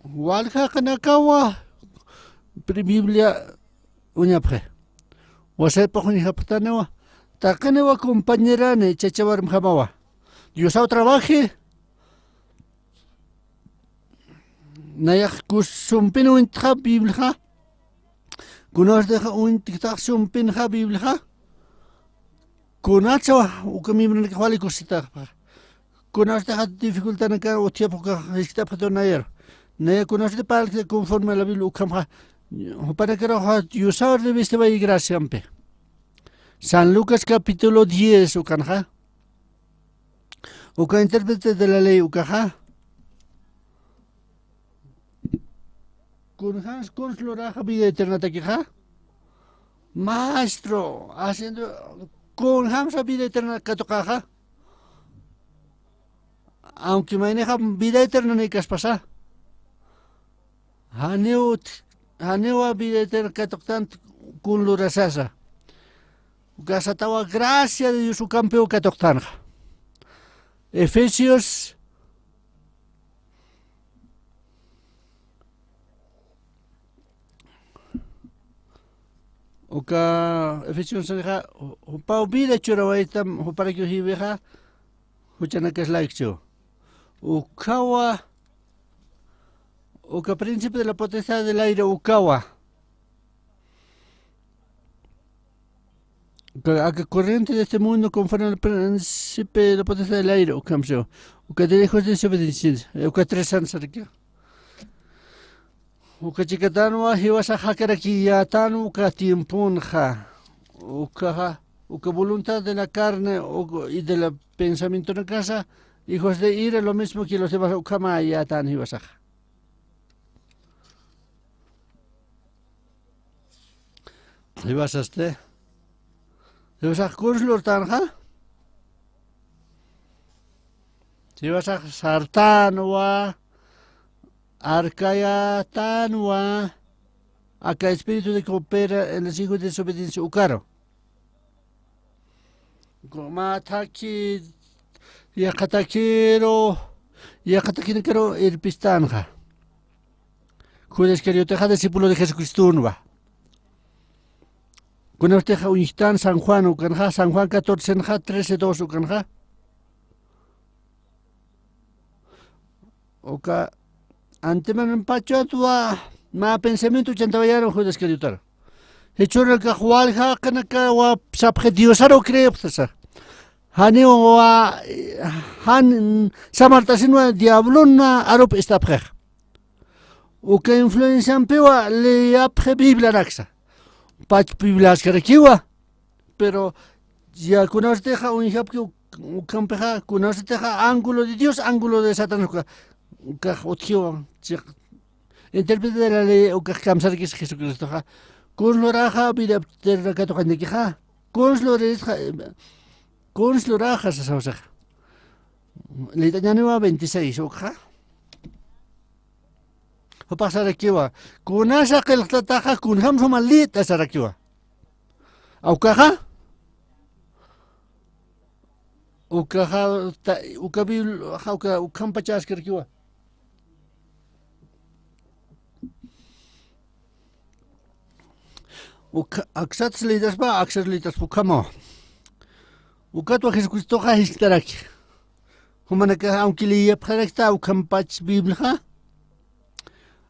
Walja jaqinakawa, pri Biblia uñapxi. Wasaypux uñjapxtaniwa, taqiniwa compañerani, chacha warmjamawa. Diosaw trabaji. Nayax kusumpin uñtxa Bibliaxa. Kunawstixa uñtxtax sumpinxa Bibliaxa. Kunatsa uka miembronakax wali kusitaxpaxa. Kunawstixa dificultanaka utjapxi ukax jiskt'apxitu nayaru. Naya kunawsti parlkta conforme a la Biblia ukhamxa. Jupanakaruxa Diosaw revistaway graciampi. San Lucas capítulo diez ukanxa. Uka intérprete de la ley ukaxa. Kunjams, kuns luraxa vida eternatakixa. Maestro, haciendo, kunjamsa vida eterna katuqaxa. Aunque maynixa vida eterna nikaspasa. Janiw, janiwa vida eterna katuqtant kun lurasasa. Ukasatawa gracia de Dios ukampiw katuqtanxa. Efesios, uka Efesios sanxa, jupaw vida churawaytam, juparakiw jiwixa, juchanakas laykchiw. Ukawa, uka príncipe de la potestad del aire, ukawa. Uka, aka corriente de este mundo conforme al príncipe de la potestad del aire, ukham siwa. Uka de hijos de desobediencia, uka tres años aquí. Uka chikatanwa jiwasax jakarakiyätan uka tiemponxa. Ukaxa, uka voluntad de la carne, uka, y de la pensamientonakasa, hijos de ira, lo mismo que los demás, ukhamäyätan jiwasaxa. Jiwasasti, jiwasax kuns lurtanxa. Jiwasax sartanwa, arkayätanwa, aka espíritu de coopera en los hijos de desobediencia ukaru. Mä thakhi, yaqhatakiru, yaqhatakinakaru irpistanxa. Judas Iscariotexa discípulo de Jesucristonwa. Kunaptixa uñjtan San Juan ukanxa, San Juan catorcenxa, trece dos ukanxa. Uka antiman pachatwa mä pensamiento uchantawayäna Judas Iscariotaru. Jichhürunakax walja jaqinakawa sapxi Diosaru creepxta sasa. Janiwa, jan samart'asinwa diablona arup ist'apxixa. Uka influenciampiwa liyapxi Biblianaksa. Pach Bibliaskarakiwa. Pero ya kunasatixa uñjapki uk-, ukhampixa, kunasatixa ángulo de Dios, ángulo de Satanás, uka, ukax utjiwa, chiq-, intérprete de la ley, ukax kamsarkis Jesucristoxa, kuns luraxa vida eterna katuqañakixa, kuns lurisxa, kuns luraxa sasawsaxa. Lït'añaniwa veintiséis ukxa. Jupax sarakiwa, kunasa qillqtataxa, kunjam suma lït'a sarakiwa. Ukaxa, ukaxa, ta-, uka Biblia, uka, ukham pachaskarkiwa. Uka, aksats lïtaspa, aksats lïtaspa, ukhamawa. Ukatwa Jesucristoxa jisktaraki. Jumanakax, aunque liyapxarakta ukham pach Bibliaxa,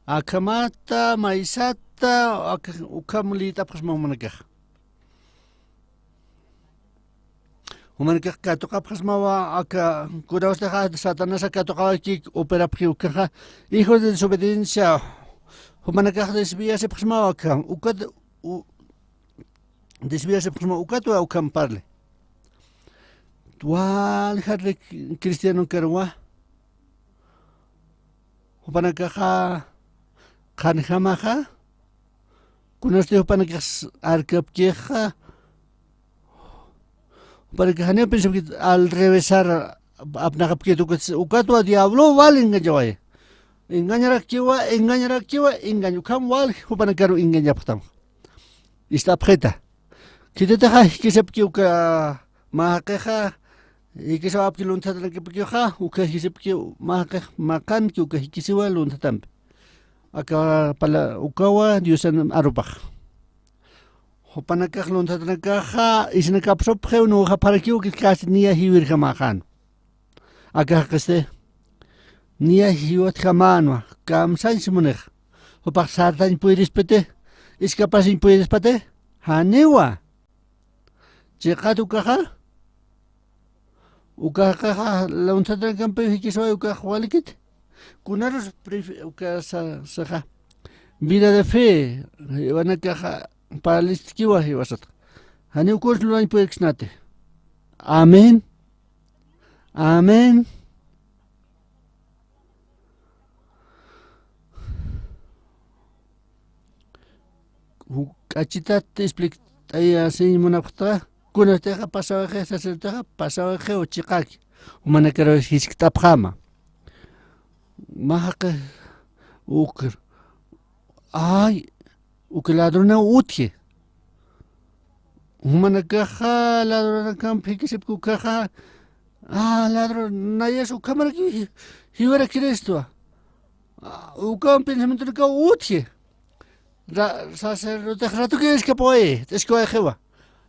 akhamata, maysata, ak-, ukham lït'apxasma jumanakax. Jumanakax katuqapxasmawa, aka, kunawstixa Satanasa katuqawayki operapxi ukaxa, hijos de desobediencia, jumanakax desviasipxasmawa aka, ukat, u-, desviasipxasma ukatwa ukham parli. Walja ri cristianokarwa. Jupanakaxa qhanjamaxa. Kunasti jupanakax arkapkixa. Jupanakax janiw pensapkit al revésar apnaqapkit ukat, ukatwa diablo wal engañaway. Engañarakkiwa, engañarakkiwa, engaño. Ukham wal jupanakaru engañapxtam. Ist'apxita. Khititixa jikisipki uka mä jaqixa, jikisiwapki lunthatanakapkixa, uka jikisipki mä jaqix maqanki uka jikisiwa lunthatampi. Aka pala-, ukawa Diosan arupax. Jupanakax lunthatanakaxa, isinakapsupxiw nuxapxarakiw, casi niya jiwirjamäxan. Aka jaqisti, niya jiwatjamänwa, kamsañs munix. Jupax sartañ puyirispiti, iskapasiñ puyirispati, janiwa. Chiqat ukaxa, uka jaqixa, lunthatanakampiw jikisway ukax walikiti. Kunarus pref-, uka sa-, saxa, vida de fe, jiwanakaxa, parlistkiwa jiwasat. Janiw kuns lurañ puyirksnati. Amén. Amén. Juk'achitat explikt'ayasiñ munapxta, kunatixa pasawixi sacerdotexa, pasawixiw chiqaki, jumanakaru jiskt'apxama. Mä jaqix uk, ay, uk ladronaw utji. Jumanakaxa ladronakamp jikisipki ukaxa, ah, ladron, nayas ukhamaraki ji-, jiwara Cristowa. Ah, ukaw pensamientonakaw utji. Ra-, sacerdotex ratukiw iskapawayi, iskawayixiwa.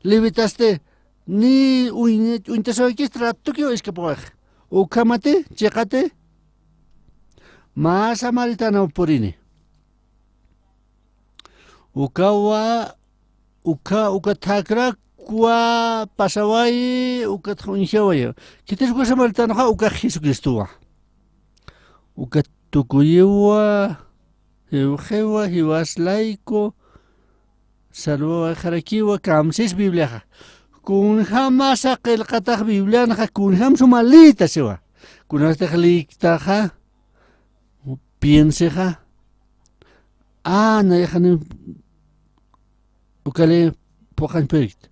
Levitasti, ni uñ-, uñtasiwaykisti ratukiw iskapawayi. Ukhamati, chiqati, Mä samaritanaw purini. Ukawa, uka, uka thakrakwa pasawayi, uka uñjawayi. Khitis uka samaritanoxa uka Jesucristowa. Uka tukuyiwa, jiwxiwa, jiwas layku, salvawayxarakiwa, kamsis Bibliaxa. Kunjamasa qillqatax Biblianxa, kunjam suma liyta siwa. Kunastix liyktaxa, piensexa, a, nayaxanim ukali phuqañ puyrkta.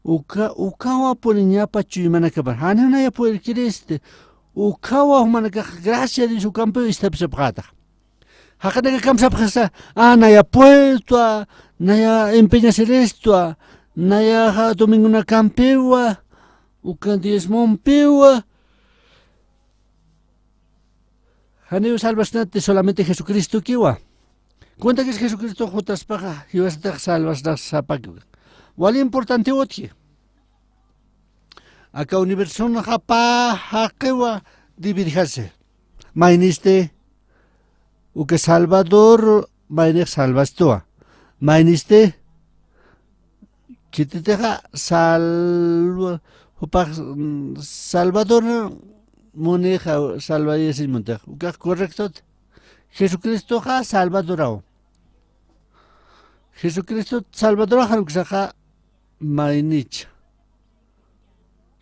Uka, ukawa puriñapa chuymanakapar. Janiw naya puyrkiristi. Ukawa jumanakax gracias a Dios ukampiw isthapisapxätax. Jaqinaka kamsapxisa, a, naya puertwa, naya empeñasiristwa, nayaxa domingonakampiwa, uka diezmompiwa. Janiw salvasnati solamente Jesucristokiwa. Kuntakis Jesucristo jutaspaxa, jiwasatix salvasnax sapakiwa. Wali importante utji. Aka universonxa pä jaqiwa dividirjasi. Maynisti, uka Salvador, maynix salvastuwa. Maynisti, khititixa salva, jupax, mm, Salvador munixa salvayasiñ muntix. Ukax correctot. Jesucristoxa Salvadoraw. Jesucristo Salvadorax jan uksaxa maynicha.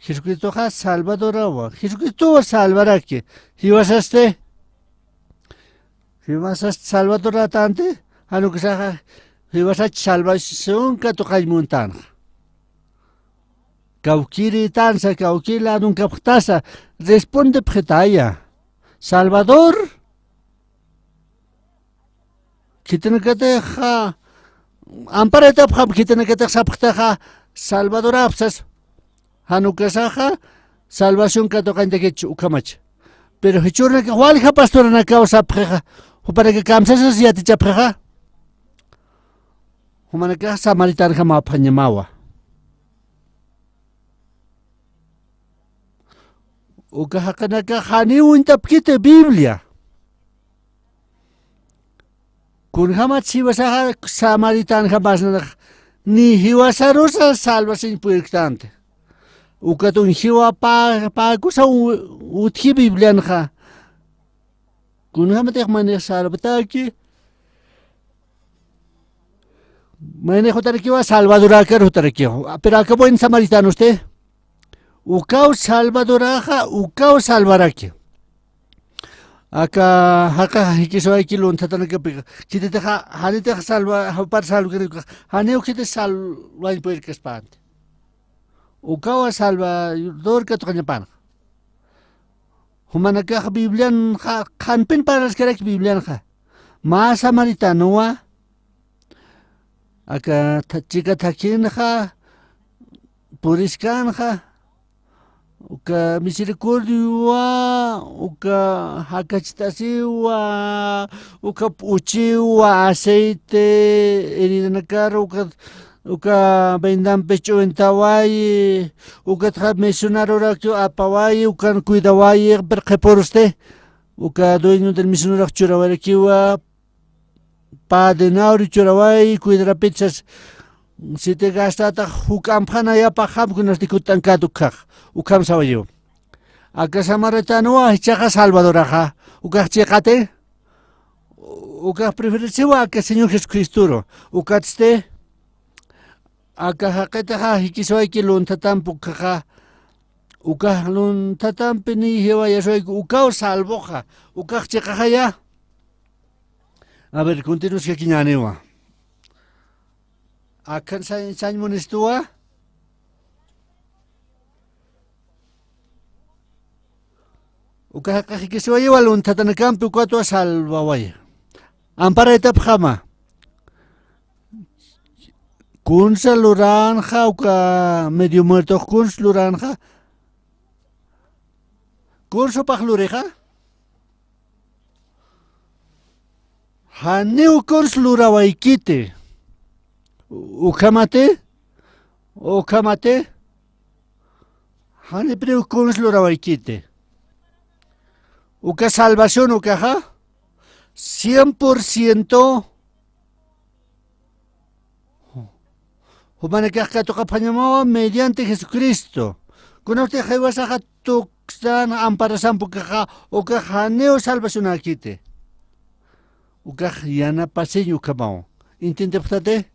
Jesucristoxa Salvadorawa. Jesucristowa salvaraki. Jiwasasti. Jiwasasti salvadoratanti. Jan uksaxa jiwasach salvación katuqañ muntanxa. Kawkïritansa, kawkïr ladunkapxtasa, respondepxitaya. Salvador. Khitinakatixa, amparaytapxam khitinakatix sapxtaxa, Salvadorapxsas. Jan ukasaxa, salvación katuqañtakich ukhamach. Pero jichhürnakax walja pastoranakaw sapxixa, jupanaka kamsasas yatichapxixa. Jumanakax samaritanjamapxañamawa. Uka jaqinakax janiw uñtapkiti Biblia. Kunjamat jiwasaxa samaritanjamasnax, ni jiwasarusa salvasiñ puyrktanti. Ukat uñjiwa pä, päkusa u-, utji Biblianxa. Kunjamatix maynix salvataki. Maynix jutarakiwa, Salvadorakar jutarakiwa. Pero aka buen samaritanosti. Ukaw Salvadoraxa, ukaw salvaraki. Aka jaqixa jikisiwayki lunthatanakapixa. Khititixa, janitix salva, jupar salvakaraki. Janiw khitis salvañ puyrkaspänti. Ukawa Salvador katuqañapanxa. Jumanakax Biblianxa, qhanpin parlaskaraki Biblianxa. Mä samaritanowa, aka tha-, chika thakhinxa, puriskanxa, uka misericordiawa, uka jakachitasiwa, uka p'uchiwa, aceite, heridanakar, uka, uka vendampi ch'uwintawayi, ukatxa misionarorakiw apawayi, ukan cuidawayi, pero qhipurusti, uka dueño del misionarorax churawarakiwa, pä denario churaway, cuidarapit sas, siti gastatax juk'ampxanayapxam kunasti kutt'ankät ukhax, ukham sawayiw. Aka samaritanowa jichhaxa Salvadoraxa, ukax chiqati, ukax preferenciawa aka Señor Jesucristoru, ukatsti, aka jaqitaxa jikisiwayki lunthatampi ukhaxa, ukax lunthatampi niy jiwayasiwayki, ukaw salvoxa, ukax chiqaxaya. A ver, continuaskakiñäniwa. Akhan sañ, sañ munistuwa. Uka jaqix jikisiwayiwa lunthatanakampi ukatwa salvawaya. Amparaytapxama. Kunsa luranxa, uka medio muertox kunsa luranxa. Kunsa jupax lurixa. Janiw kunsa lurawaykiti. Ukhamati, ukhamati. Janipiniw kunsa lurawaykiti. Uka salvación ukaxa. cien por ciento jumanakax katuqapxañamawa mediante Jesucristo. Kunawsti jiwasaxa tuksan amparasamp ukaxa, ukax janiw salvacionäkiti. Ukax yanapasiñ ukhamaw. Intintipxtati?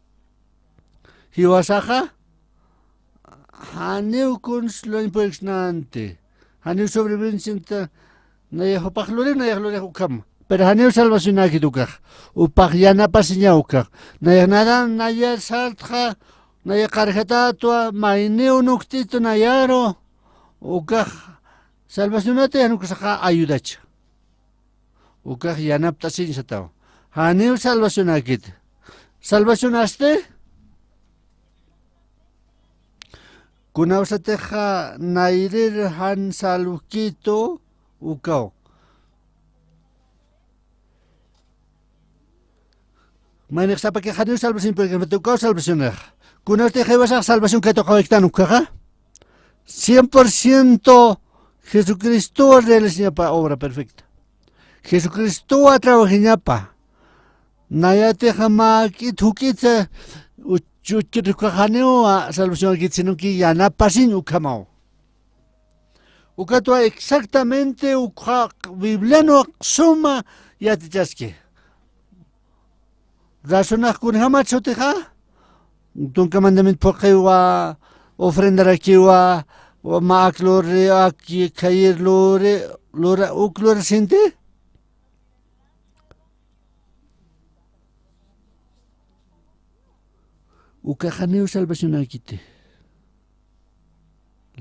Jiwasaxa janiw kuns luwañ puyksnanti. Janiw sobrevivencianta nayax jupax luri, nayax lurix ukham. Pero janiw salvacionäkit ukax. Upax yanapasiñaw ukax. Nayax nada, naya sartxa, naya qarjatätwa, mayniw nukstitu nayaru, ukax salvacionata jan ukasaxa ayudacha. Ukax yanapt'asiñ sataw. Janiw salvacionäkit. Salvacionasti? Kunawsatixa nayrir jan salvkitu ukaw. Maynix sapaki janiw salvación purkimati ukaw salvacionax. Kunawsti jiwasax salvación katuqawiktan ukaxa. Cien por ciento Jesucristowa realizañapa obra perfecta. Jesucristowa trabajañapa. Nayatixa mä k'it juk'itsa uch-, uchkit ukax janiw salvación kit, sino que yanapasiñ ukhamaw. Ukatwa exactamente ukxa Biblianwa suma yatichaski. Razonax kunjamat sutixa, tunka mandamiento phuqiwa, ofrendarakiwa, mä ak luri, ak khayir luri, lura, uk lura sinti. Ukax janiw salvacionäkiti.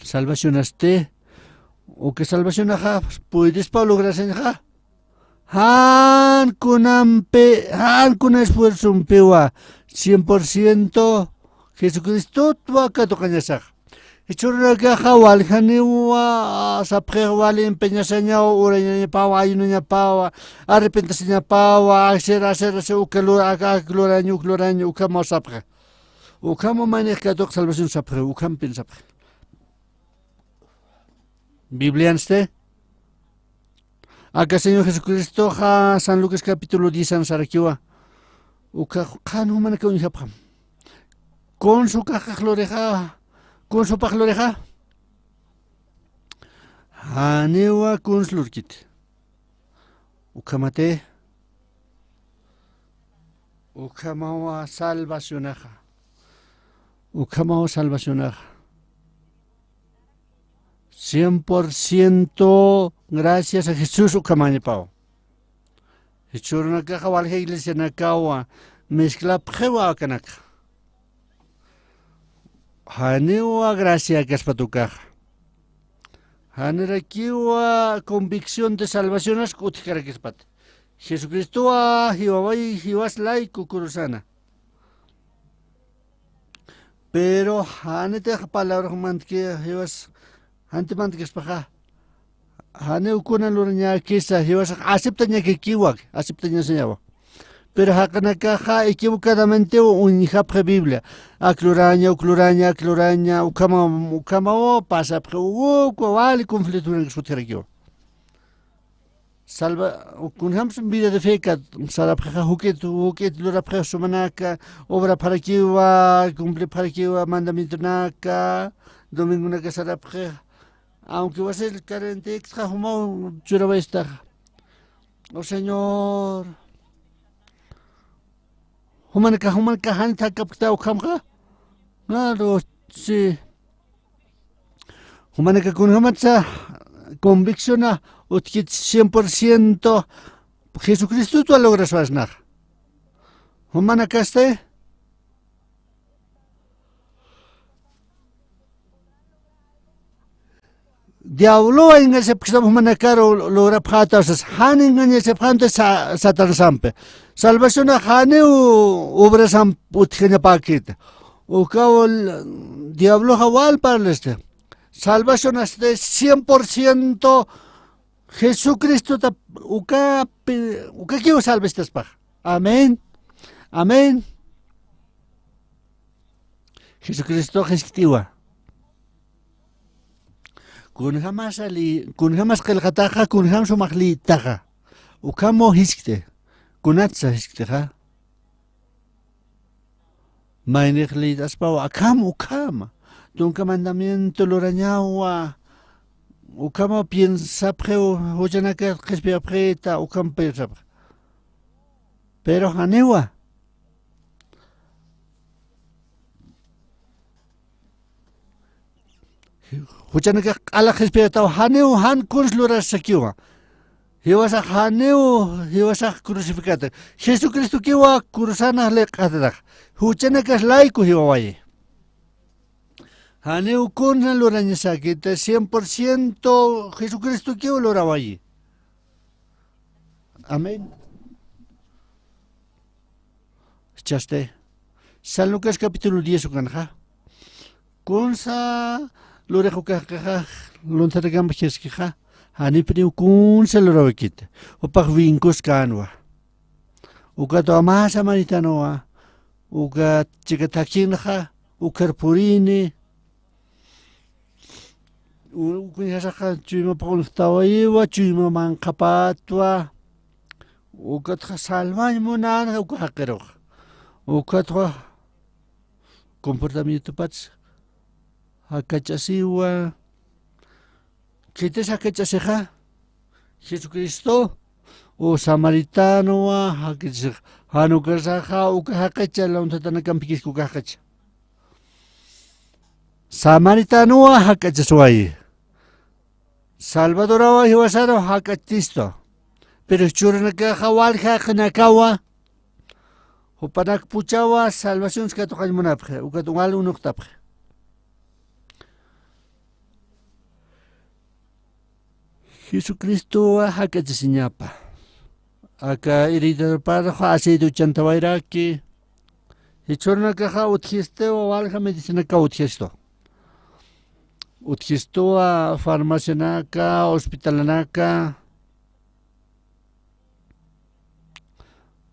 Salvacionasti, uka salvacionaxa puydispaw lograsiñxa. Jan kunampi, jan kuna esfuerzompiwa, cien por ciento Jesucristotwa katuqañasax. Jichhürunakaxa waljaniwa sapxix, wali empeñasañaw, urañañapawa, ayunañapawa, arrepentasiñapawa, aksir, asir, asir, uka lura, aka, ak luraña, uk luraña, ukhamaw sapxix. Ukhamaw maynix katuq salvación sapxix, ukhampin sapxix. Bibliansti? Aka Señor Jesucristoxa San Lucas capítulo diez an sarakiwa. Ukax qhan jumanaka uñjapxam. Kuns ukax lurixa, kuns jupax lurixa. Janiwa kuns lurkit. Ukhamati. Ukhamawa salvacionaxa. Ukhamawa salvacionaxa. Cien por ciento gracias a Jesús ukhamañapaw. Jichhürunakaxa walja iglesianakawa mezclapxiwa akanakxa. Janiwa gracia kaspat ukaxa. Janirakiwa convicción de salvacionask utjkarakispat. Jesucristowa jiwaway jiwas layku kurusana. Pero janitix palabrax mantki jiwas, janti mantkispaxa. Janiw kuna lurañäkisa, jiwasax aceptañakikiwa, aceptañasañawa. Pero jaqinakaxa equivocadamente uñjapxi Biblia. Ak luraña, uk luraña, ak luraña, ukhama, ukhamaw pasapxi, ukwa wali conflicto utjarakiwa. Salva, kunjams vida de fe kat sarapxixa juk'it, juk'it lurapxix sumanaka, obrapxarakiwa, cumplipxarakiwa mandamientonaka, domingonaka sarapxix, aunque wasil carentiktxa jumaw churawayistaxa. Oh Señor. Jumanaka, jumanaka janit jakapkta ukhamxa. Claro, sí. Jumanaka kunjamatsa convicciona utjkit cien por ciento Jesucristotwa lograswasnaxa. Jumanakasti. Diablowa engañasipxstam jumanakaru lograpxätaw sas, jan engañasipxamti sa-, Satanasampi. Salvacionax janiw obrasamp utjañapäkiti. Ukaw l-, diabloxa wal parlisti. Salvacionasti cien por ciento Jesucristota ukapi, ukakiw salvistaspax. Amén. Amén. Jesucristox jiskt'iwa. Kunjamasa li-, kunjamas qillqataxa, kunjam sumax liytaxa. Ukhamaw jiskti. Kunatsa jisktixa. Maynix liyt'aspawa, akham ukhama. Tunka mandamiento lurañawa. Ukhama piensapxiw, juchanaka qhispiyapxita, ukham piensapxi. Pero janiwa. Juchanakax q'ala qhispiyataw, janiw jan kuns lurasisakiwa. Jiwasax janiw, jiwasax crucificata. Jesucristokiwa cruzanax liq'atatax. Juchanakas layku jiwawayi. Janiw kunsa lurañasakita, cien por ciento Jesucristokiw lurawayi. Amén. Chasti. San Lucas capítulo diez ukanxa. Kunsa lurix ukaxqixa, lunthatakamp jiskixa, janipiniw kunsa lurawikita. Jupax winkus känwa. Ukatwa mä samaritanowa, uka chika thakhinxa, ukhar purini, u-, ukañjasaxa chuyma paqunxtawayiwa, chuyma manqhapatwa, ukatxa salvañ munänxa uka jaqirux. Ukatwa comportamientopats jakach'asiwa. Khitis jakach'asixa, Jesucristo, u samaritanowa jakach'asixa, jan ukasaxa uka jaqicha, lunthatanakampikiski uka jaqicha. Samaritanowa jakach'aswayi. Salvadorawa jiwasaru jak'achtistu. Pero jichhürunakaxa walja jaqinakawa, jupanak puchawa salvacionsa katuqañ munapxi, ukat wal unuqtapxi. Jesucristowa jak'achasiñapa. Aka heridaparux aceite uchantawayraki. Jichhürunakaxa utjistiwa, walja medicinakaw utjistu. Utjistuwa farmacianaka, hospitalanaka.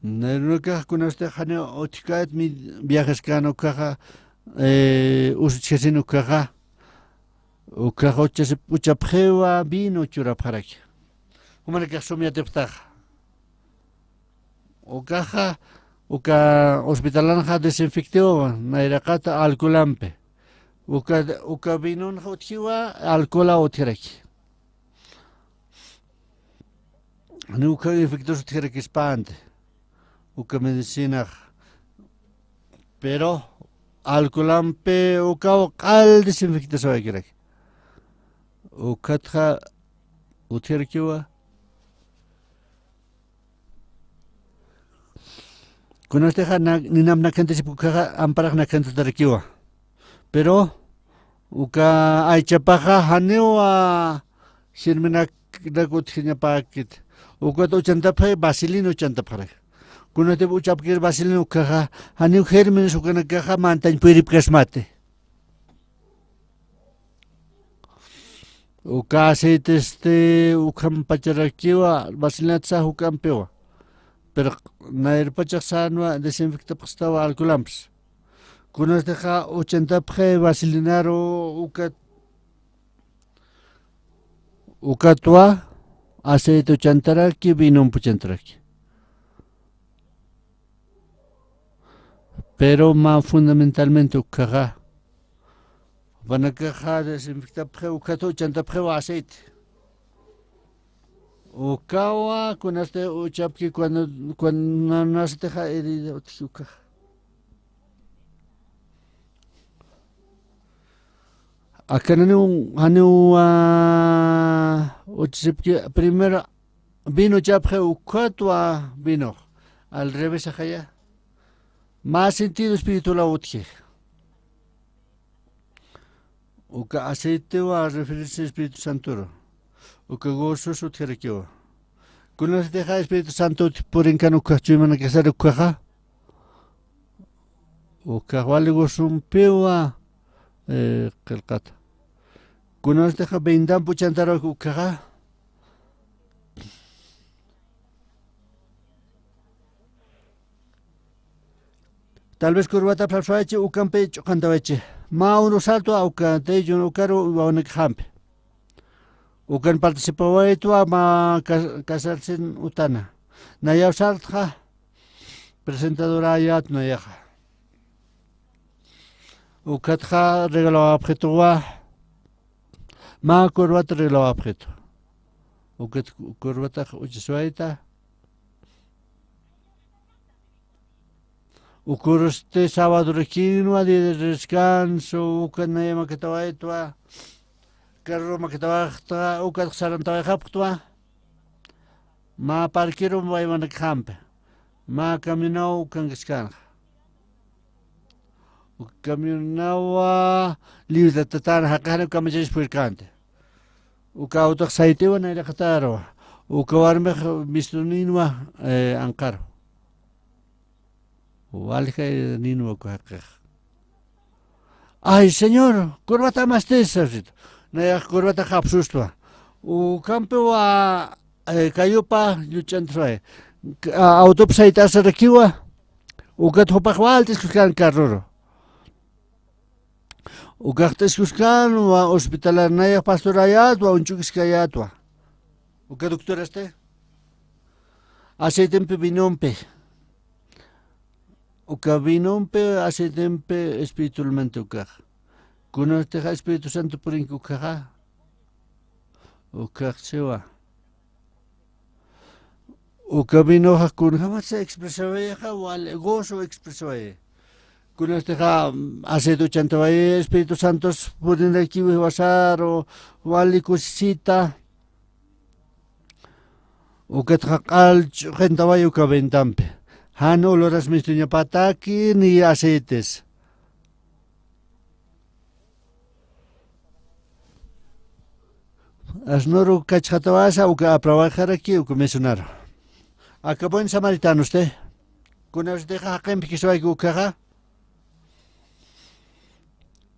Nayrunakax kunasti janiw utjkät mi-, viajaskän ukkhaxa, eh, usutjasin ukkhaxa. Ukkhaxa uchasip-, uchapxiwa vino churapxaraki. Jumanakax sum yatipxtaxa. Ukaxa, uka hospitalanxa desinfectiwa, nayraqata alcoholampi. Uka, uka vinonxa utjiwa, alcoholaw utjaraki. Ni uka infectos utjarakispanti. Uka medicinax. Pero, alcoholampi ukaw q'al desinfectasawaykiraki. Ukatxa utjarakiwa. Kunastixa na-, ninamp nakhantasipki ukkhaxa, amparax nakhantatarakiwa. Pero, uka aychapaxa janiw, ah, germenak utjiñapäkit. Ukat uchantapxi, vaselina uchantapxaraki. Kunatip uchapkir vaselina ukkhaxa, janiw germenes ukanakaxa mantañ puyripkasmati. Uka aceitesti ukhampacharakiwa, vaselinatsa juk'ampiwa. Pero nayrpachax sänwa desinfectapxistawa alcoholampis. Kunastixa uchantapxi vaselinaru ukat, ukatwa aceite uchantaraki, vinomp uchantaraki. Pero mä fundamentalmente ukkhaxa, jupanakaxa desinfectapxi, ukat uchantapxiwa aceite. Ukawa kunasti uchapki cuando, cuando nacitixa herida utji ukkhaxa. Akananiw, janiw, ah, uchasipki, primero vino chapxi, ukatwa vinox. Al revés axaya. Mä sentido espiritual utji. Uka aceitewa referencia Espíritu Santoru. Uka gozosa utjarakiwa. Kunasatixa Espíritu Santo purinkan ukkhax chuymanakasar ukkhaxa. Ukkhax wali gozompiwa, eh, qillqata. Kunasatixa vendamp uchantarak ukkhaxa. Tal vez corbata phaphawaychi, ukampi ch'uqantawaychi. Mä unu salto, uka, tayllun ukaru wawanakxampi. Ukan participawaytwa mä cas-, casarsin utana. Nayaw sartxa, presentadorayät nayaxa. Ukatxa regalawapxituwa, mä corbata regalawapxitu. Ukat corbatax uchaswayta. Ukursti sabadurakinwa, día de descanso, uka naya makatawaytwa, carro makatawaxta, ukat sarantawayxapxtwa. Mä parquerum waymanakxampi, mä camionaw ukankaskänxa. Uka camionawa liwtatatän, jaqixani kamachayas purkänti. Uka autox sayt'iwa nayraqatarwa. Uka warmix mistunïnwa, eh, anqaru. Waljay ninwa uka jaqix. Ay, señor, corbata mastis, sasita. Nayax corbata japsustwa. Ukampiwa, eh, kayupa lluch'antasway. Ka-, autop sayt'asarakiwa. Ukat jupax wal t'iskuskan carruru. Ukax t'iskuskänwa hospitalar, nayax pastorayätwa, uñch'ukiskayätwa. Uka doctorasti. Aceitempi vinompi. Uka vinompi, aceitempi espiritualmente ukax. Kunatix Espíritu Santo purinki ukaxa. Ukax siwa. Uka vinoxa kunjamatsa expresawayixa, wal gozo expresawayi. Kunatixa, mm, aceite uchantawayi, Espíritu Santos purinirakiw jiwasaru, wali kusisita. Ukatxa q'al ch'uqintawayi uka ventampi. Jan uluras mistuñapataki ni aceites. Asnuru kachxatawasa uka aprawayxaraki uka misionaru. Aka buen samaritanosti. Kunasutixa jaqimpi kiswayki ukaxa.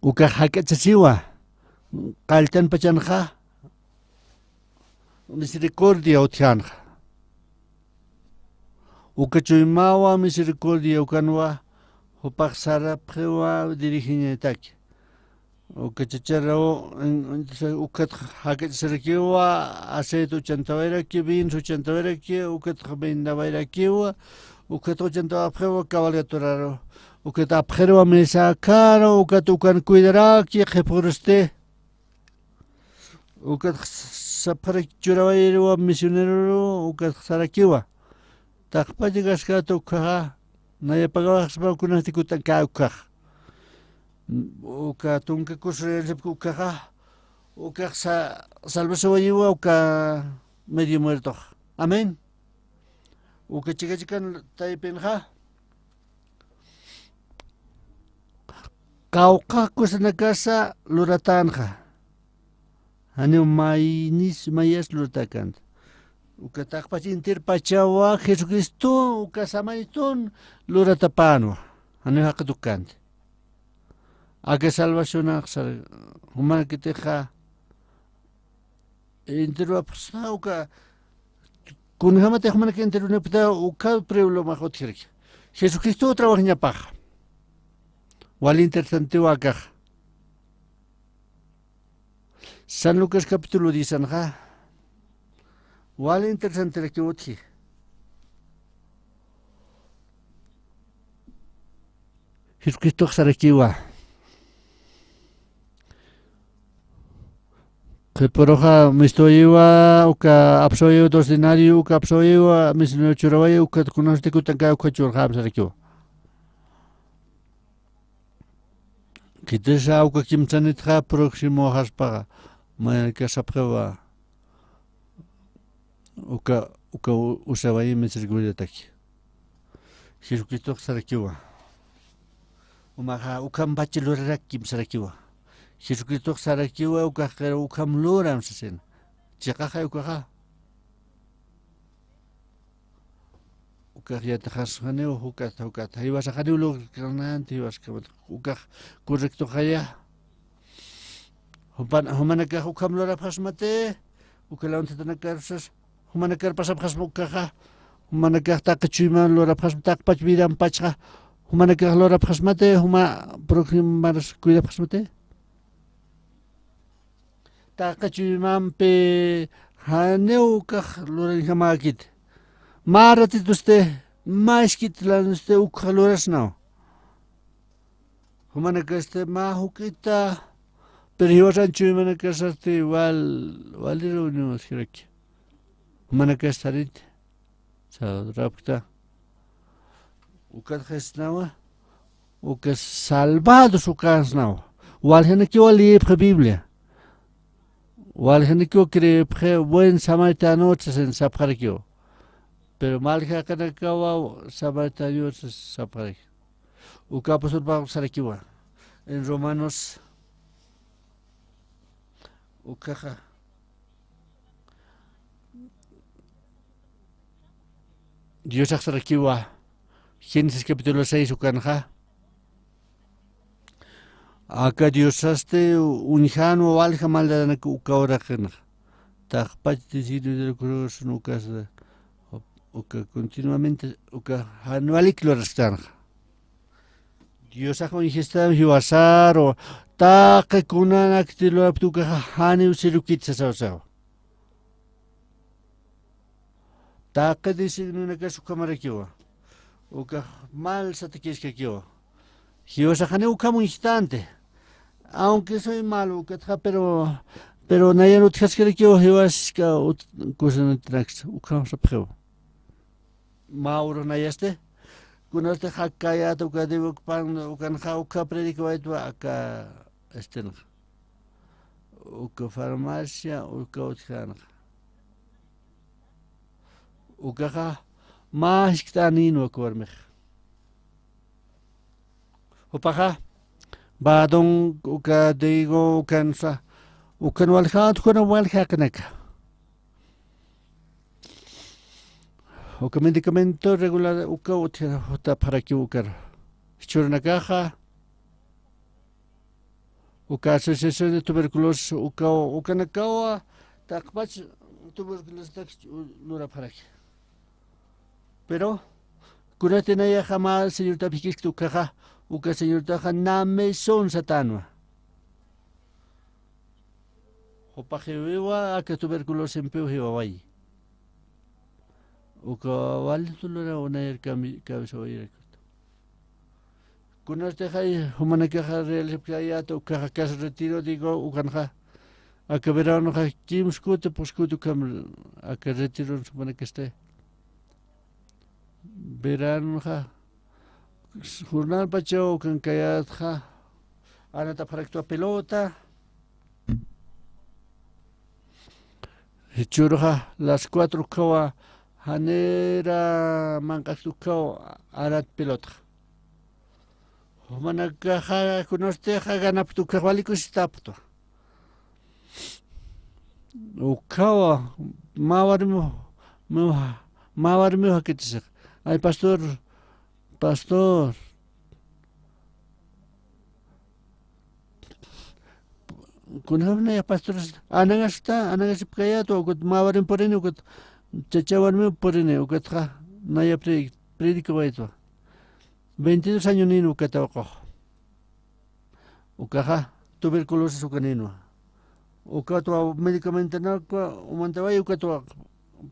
Ukax jak'achasiwa. Qalltan pachanxa. Misericordia utjänxa. Uka chuymawa misericordia ukanwa, jupax sarapxiwa dirigiñataki. Uka chacharaw, en-, entonces, ukat jak'achasarakiwa, aceite uchantawayraki, vino uchantawayraki, ukat vendawayrakiwa, ukat uchantawapxiwa cabalgaturaru. Ukat apxirwa mesa karu, ukat ukan cuidaraki, qhipxurusti. Ukat sapxarak churawayriwa misioneroru, ukat sarakiwa. Taqpach kaskata ukkhaxa, naya pagawaxsma kunasti kut'ankä ukkhaxa. Uka tunka kusuririsipki ukkhaxa, ukax sa-, salvasawayiwa uka medio muertox. Amén. Uka chika chikan taypinxa. Qawqha kusanakasa luratänxa. Janiw maynis mayas luratäkänti. Uka taqpach intir pachawa Jesucristo uka samaytun luratapänwa. Janiw jaqit ukkänti. Aka salvacionax sar, jumanakitixa Enterwapxsa uka, kunjamatix jumanakax enterwinipkta uka pueblomax utjirki. Jesucristo trabajañapax. Wal interesantiwa akax. San Lucas capítulo diez anxa. Wal interesantirakiw utji. Jesucristox sarakiwa. Qhipuruxa mistuwayiwa, uka apsuwayiwa dos denario, uka apsuwayiwa misionero churawayi, uka kunasti kut'ankä uka churxäm sarakiwa. Khitisa uka kimsanitxa próximo jaspaxa, mayanaka sapxiwa. Uka, uka u-, usawayi misericordiataki. Jesucristox sarakiwa. Umaxa, ukham pachi lurarakim sarakiwa. Jesucristox sarakiwa, ukax, ukham luram sasin. Chiqaxay ukaxa. Ukax yatiqasxaniw jukat, jukat. Jiwasaxaniw lurkananti, jiwasaxaniw. Ukax correctoxaya. Jupan-, jumanakax ukham lurapxasmati, uka lawnthatanakar sas, jumanakar pasapxasma ukaxa, jumanakax taqi chuyman lurapxasma, taqpach vidampachxa, jumanakax lurapxasmati, juma próximo maras cuidapxasmati. Taqi chuymampi janiw ukax lurañjamäkiti. mä ratitusti, mä isk'it lanusti ukxa lurasnaw. Jumanakasti mä juk'ita, pero jiwasan chuymanakasasti wal, wali reunión askaraki. Jumanakasti sariti, sarapkta. Ukat jasnawa, uka salvados ukansnawa. Waljanikiwa liyipxi Biblia. Waljanikiwa creepxi buen samaritano sasin sapxarakiwa. Pero mä jaqinakawa samaritano sapxaraki. Uka apóstol Pablo sarakiwa en Romanos, ukaxa Diosax sarakiwa, Génesis capítulo seis ukanxa. Aka Diosasti uñjanwa walja maldadanak uka uraqinxa. Taqpach designio de la cruz ukas, uka continuamente uka jan walik lurasktanxa. Diosax uñjistam jiwasaru, taqi kunan akti lurapkti ukaxa janiw sirukit sasaw sawa. Taqi designionakas ukhamarakiwa. Ukax mal satakïskakiwa. Jiwasax janiw ukham uñjtanti. Aunque soy malo, ukatxa, pero, pero nayan utjaskarakiwa, jiwaska ut-, kusanantinaksa, ukham sapxiwa. Mä uru nayasti, kunasti jakayät uka dibupan, ukanxa ukha predicawaytwa aka, estinxa. Uka farmacia, uka utjanxa. Ukaxa mä jiskt'aninwa uka warmix. Jupaxa, badón, uka digo, ukansa, ukan waljat, ukan waljaqinaka. Uka medicamento regular, uka utja, jutapxaraki ukar. Jichhürunakaxa, uka asociación de tuberculosis, uka, ukanakawa, taqpach tuberculosis tak lurapxaraki. Pero, kunati nayaxa mä señortap jikiskta ukaxa, uka señortaxa namison satanwa. Jupaxiwiwa aka tuberculosimpiw jiwawayi. Uka wali tulura unayar kami-, kamisawayirakuta. Kunastixay jumanakaxa realizapkayäta ukaxa casa retiro digo ukanxa. Aka veranoxa kimskuta puskuta ukham aka retiron jumanakasti. Veranoxa jornal pachaw ukan kayätxa, anatapxaraktwa pelota. Jichhüruxa las cuatro ukkhawa janira manq'akt ukkhaw anat pelotxa. Jumanakaxa kunastixa ganapkt ukkhax wali kusistapktwa. Ukkhawa mä warmiw, mä warmiw jakitisixa. Ay, pastor, pastor. Kunjamnaya pastores, anangasta, anangasipkayätwa, ukat mä warmip purini, ukat chacha warmip purini, ukatxa naya pre-, predicawaytwa. Veintidós año nin uka tawaqux. Ukaxa tuberculosis uka ninwa. Ukatwa medicamentonakwa umantaway, ukatwa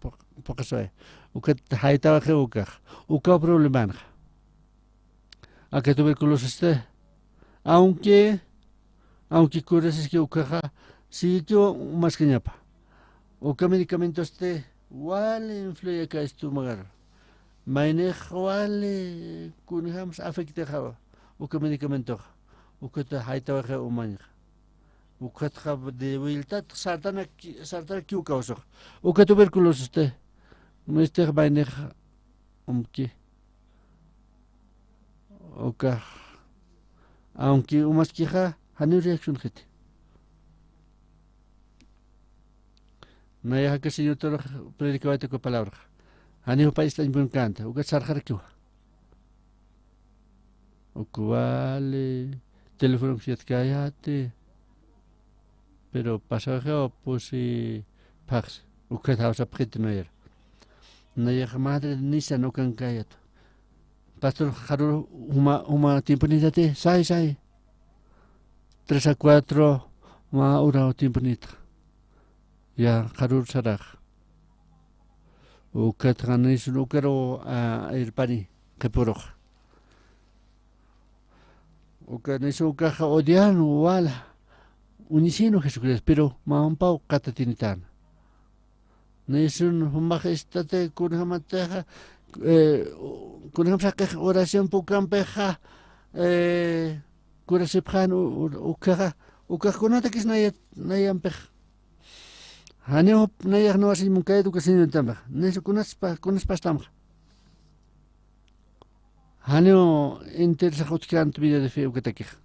pu-, puqasway. Ukat jaytawaxiw ukax. Ukaw problemanxa. Aka tuberculosisti, aunque, aunque curasiski ukaxa, siguikiw umaskañapa. Uka medicamentosti wali influye aka estomagaru. Maynix wali kunjams afectaxawa uka medicamentoxa. Ukata jaytawaxiw umañxa. Ukatxa debilidad sartanak, sartanak kiwkawsuxa. Uka tuberculosisti, mistix maynix umki. Ukax, aunque umaskixa, janiw reaccionxiti. Nayax aka Señortarax predicawayta uka palabraxa. Janiw jupa ist'añpunkäna, ukat sarxarakiwa. Uk wali, teléfonox yatkäyäti. Pero pasawxiw pusi phaxsi, ukat jawsapxiti nayar. Nayax madre nisan ukankayätwa. Pastor, jarur juma, juma tiemponitati, say, say. Tres a cuatro mä uraw tiemponitxa. Ya, jarur sarax. Ukatxa nisun ukaru, a, irpani qhipurux. Uka nisun ukaxa odian wal uñisinu Jesucristo, pero mampaw qatatinitana. Nisun jumax istati kunjamatixa, eh, kunjam saqix oración pukampixa, eh, kurasipxan u-, u-, ukaxa, ukax kunatakis naya-, nayampix. Janiw nayax nuwasiñ munkayat uka señoritampix. Nisun kunaspa, kunaspastamxa. Janiw interesax utjkänti vida de fe ukatakixa.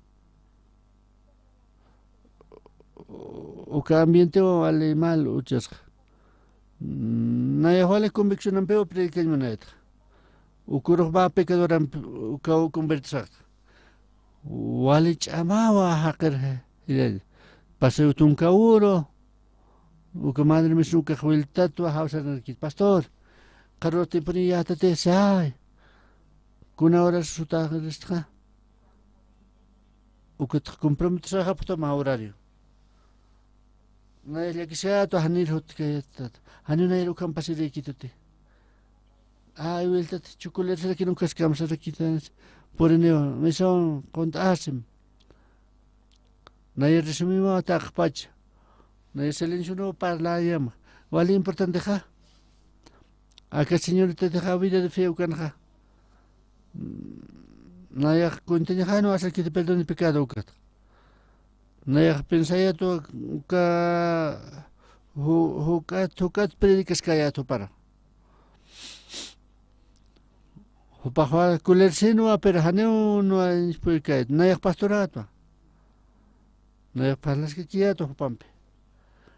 Uka ambientew wali mal uchasxa. Nayax wali conviccionampiw predickañ munayatxa. Ukurux mä pecadorampi ukaw convertisaxta. Wali ch'amawa jaqir, paseo tunka uru. Uka madre misin ukax wiltatwa jawsanarakit, pastor, qharurtipuni yätati, say. Kuna horas sutaxiristxa. Ukatx comprometesaxapxta mä horario. Nayax llakisayätwa, janir jutkayatat. Janiw nayar ukham pasirïkituti. Ay, wiltat, chukulir sarakin ukas kamsarakita. Puriniwa, misaw qunt'asim. Naya resumima taqpacha. Naya silencionu parlayama. Wali importantexa. Aka señoritatixa vida de fe ukanxa. Nayax cuentañaxanu asakita perdón de pecado ukat. Nayax pensayatu uka ju-, jukat, jukat predicaskäyat jupara. Jupax wal kulersinwa, pero janiw nuwa inspuykäyat. Nayax pastorätwa. Nayax parlaskakiyätwa jupampi.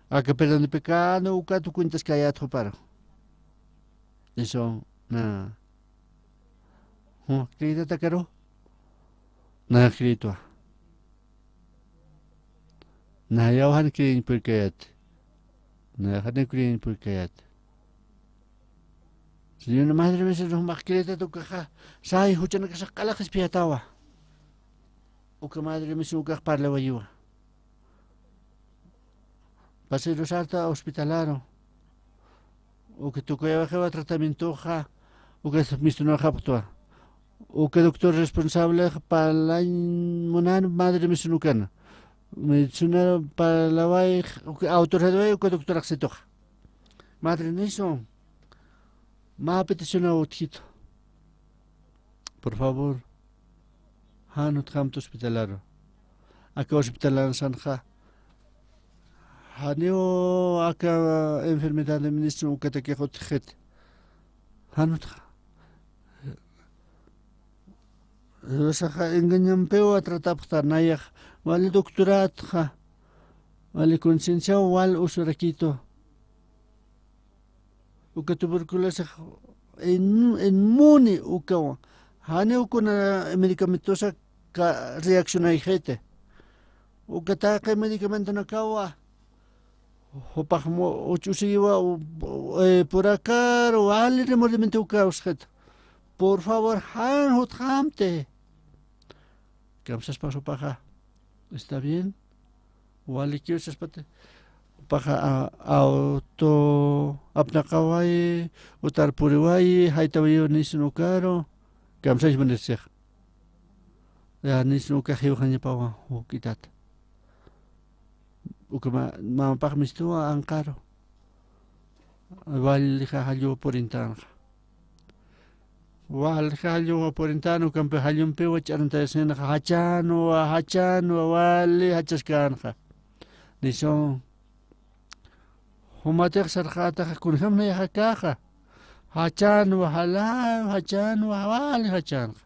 Aka perdón de pecado ukat cuentaskäyät jupara. Eso, na. Jun, creetat akaru. Nayax creetwa. Nayaw jan creeñ purkayät. Nayax jan creeñ purkayät. Señor, madre mía, jumax creetat ukaxa, say juchanakasax q'ala qhispiyatawa. Uka madre mía ukax parlawayiwa. Pasirusarta hospitalaru. Uka tukuyawaxiwa tratamientoxa, uka mistunawxapxtwa. Uka doctor responsable parlañ munan madre misin ukana. Medicina parlaway, uka autoridadway uka doctoraxsituxa. Madre nisu, mä peticionaw utjitu. Por favor, jan jutxamta hospitalaru. Aka hospitalansanxa. Janiw aka enfermedad de ministro ukatakix utjxit. Jan jutxa. Diosxa engañampiwa tratapxta nayax. Wali doctoratxa. Wali concienciaw wal usurakitu. Uka tuberculosis inmune ukawa. Janiw kuna medicamentosa reaccionayxiti. Uka taqi medicamentonakawa. Jupax uch'usiwa, purakar wali remordimiento uka usxiti. Por favor, jan jutxamti. Kamsaspa jupaxa. Está bien. Walikiw saspati. Jupaxa auto apnaqawayi, utar puriwayi, jaytawayiw nisin ukaru. Kamsaysi munirsixa. Ya nisin uka jiwxañapawa juk'itat. Uka mamapax mistuwa anqaru. Walixa jalluw purintanxa. Walixa jalluw purintan ukampi jallumpiwa ch'arantayasinxa jachanwa, jachanwa, wali jachaskänxa. Nisu. Jumatix sarxätaxa kunjam nayax akaxa. Jachanwa, jalaw, jachanwa, wali jachanxa.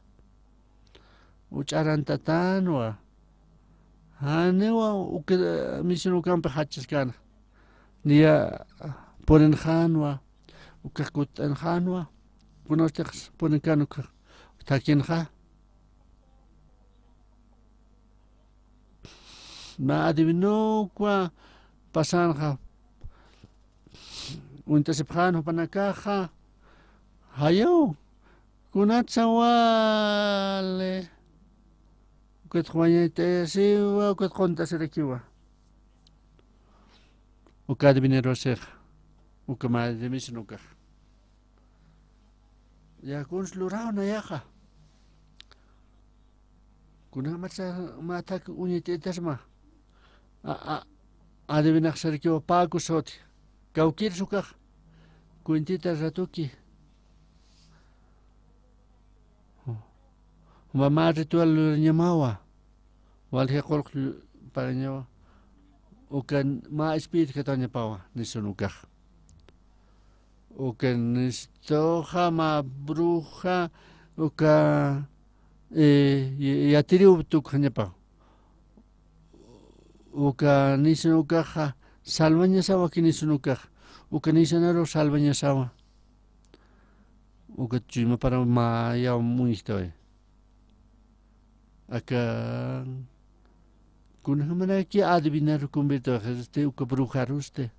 Uch'arantatanwa. Janiwa uka, misin ukampi jachaskanxa. Niya purinxanwa, ukax kutt'anxanwa. Kunastix purinkan ukax thakinxa. Mä adivinokwa pasanxa. Uñt'asipxän jupanakaxa. Jayaw. Kunatsa wali. Ukat wañayt'ayasiwa, ukat qunt'asirakiwa. Uka adivinarusix. Uka mä adivinisin ukax. Ya, kuns luraw nayaxa. Kunjämatsa mä thak uñit'itasma. A, a, adivinaxsarakiwa pä kusut. Kawkïrs ukax. Cuentita ratuki. Jumax mä ritual lurañamawa. Walja qullq pagañawa. Uka mä espíritu katuwañapawa, nisun ukax. Uka nistuxa mä bruja, uka, eh, ya-, yatiriw tukjañapawa. Uka nisun ukaxa salvañasawa, ki nisun ukax. Uka nisunaru salvañasawa. Uka chuymapara mä yaw muñjtaway. Aka, kunjämanaki adivinar convertiwaxirsti, uka brujarusti.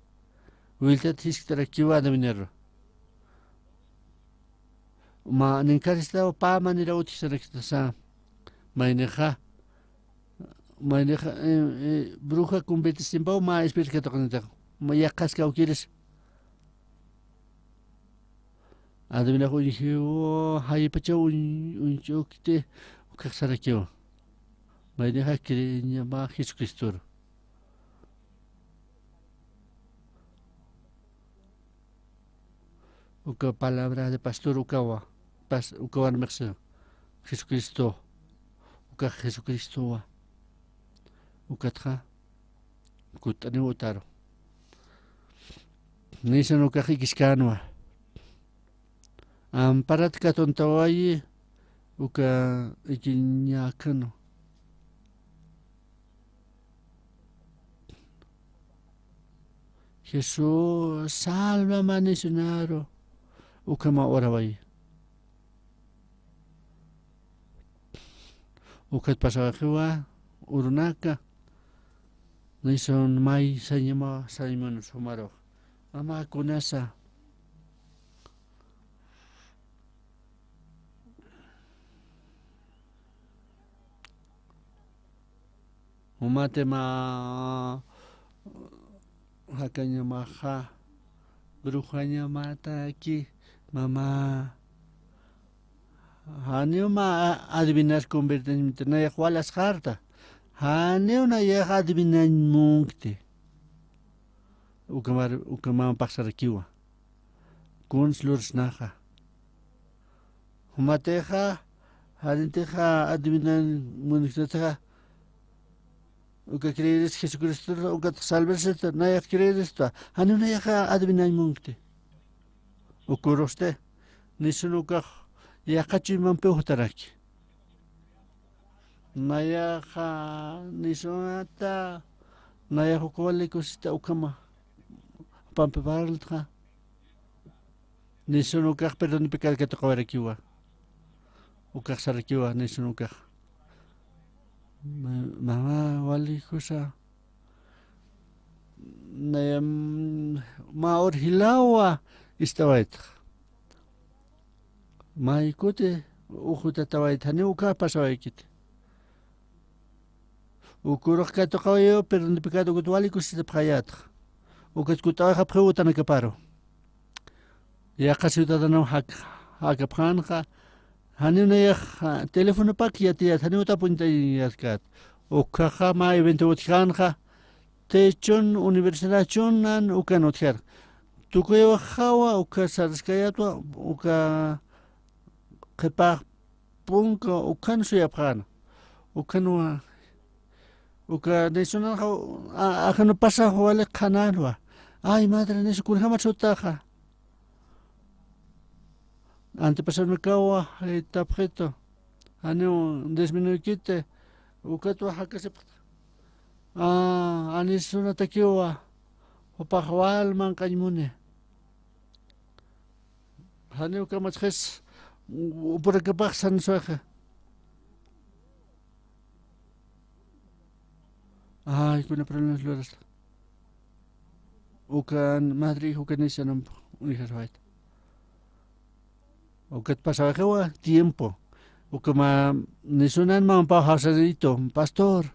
Wiltat jisktarakiwa adivinaru. Mä ninkaristaw pä manera utjisarakistu sa. Maynixa, maynixa, eh, eh, bruja convertisimpaw mä espíritu katuqanitax. Mä yaqhas kawkïrs. Adivinax uñjiw, jayipachaw uñ-, uñch'ukti, ukax sarakiw. Maynixa creeñama Jesucristoru. Uka palabra de pastor ukawa, pas-, ukawan mixsi Jesucristo, ukax Jesucristowa. Ukatxa, kutt'aniw utaru. Nisan ukax ikiskänwa. Amparat katuntawayi uka ikiñäkanu. Jesús, sálvame nisunaru, ukhama orawayi. Ukhat pasawaxiwa urunaka, nisun may sañama, sañman sumarux. Ama kunasa. Jumati mä jakañamaxa, brujañamataki, mamá. Janiw mä a-, adivinar convertiñmiti, nayax walasxarta. Janiw nayax adivinañ munkti. Ukamar, ukamam paxsarakiwa. Kuns lursnaxa. Jumatixa, janitixa adivinañ munktixa, uka creeris Jesucristoxa, ukat salvarista, nayax creerista, janiw nayaxa adivinañ munkti. Uka urusti, nisun ukax yaqha chuymampiw jutaraki. Nayaxa, nisunata, nayax uka wali kusista ukhama, pampi parltxa. Nisun ukax perdón de pecado katuqawayarakiwa. Ukax sarakiwa, nisun ukax. Ma-, mamá, wali kusa. Nayam, mä ur jilawa ist'awaytxa. May kuti ujutatawaytxa, janiw uka pasawaykiti. Uka urux katuqawayiw perdón de pecado ukat wali kusisipxayätxa. Ukat kutt'awayxapxiw utanakaparu. Yaqha ciudadanow jak-, jakapxänxa, janiw nayax, ah, teléfonopak yatiyät, janiw uta apuñtayaskäta. Ukhaxa mä evento utjkänxa, techon, universidadchon nan ukan utjar. Tukuyawaxawa, uka saraskayätwa, uka qhipa punka ukan suyapxäna. Ukanwa, uka nisunanxa, a-, ajanu pasax wali qhanänwa. Ay, madre, nisu kunjamat sutaxa. Antepasanakawa, eh, tapxitu. Janiw disminuykiti, ukatwa jakasipxta. Ah, a nisunatakiwa, jupax wal manq'añ muni. Janiw kamatsxis, upurakapax sansuwaxa. Ay, kuna problemas lurasta. Ukan madre, ukan nisanamp, uñjaswayta. Ukat pasawaxiwa tiempo. Uka mä, nisunan mampaw jawsanitu, pastor.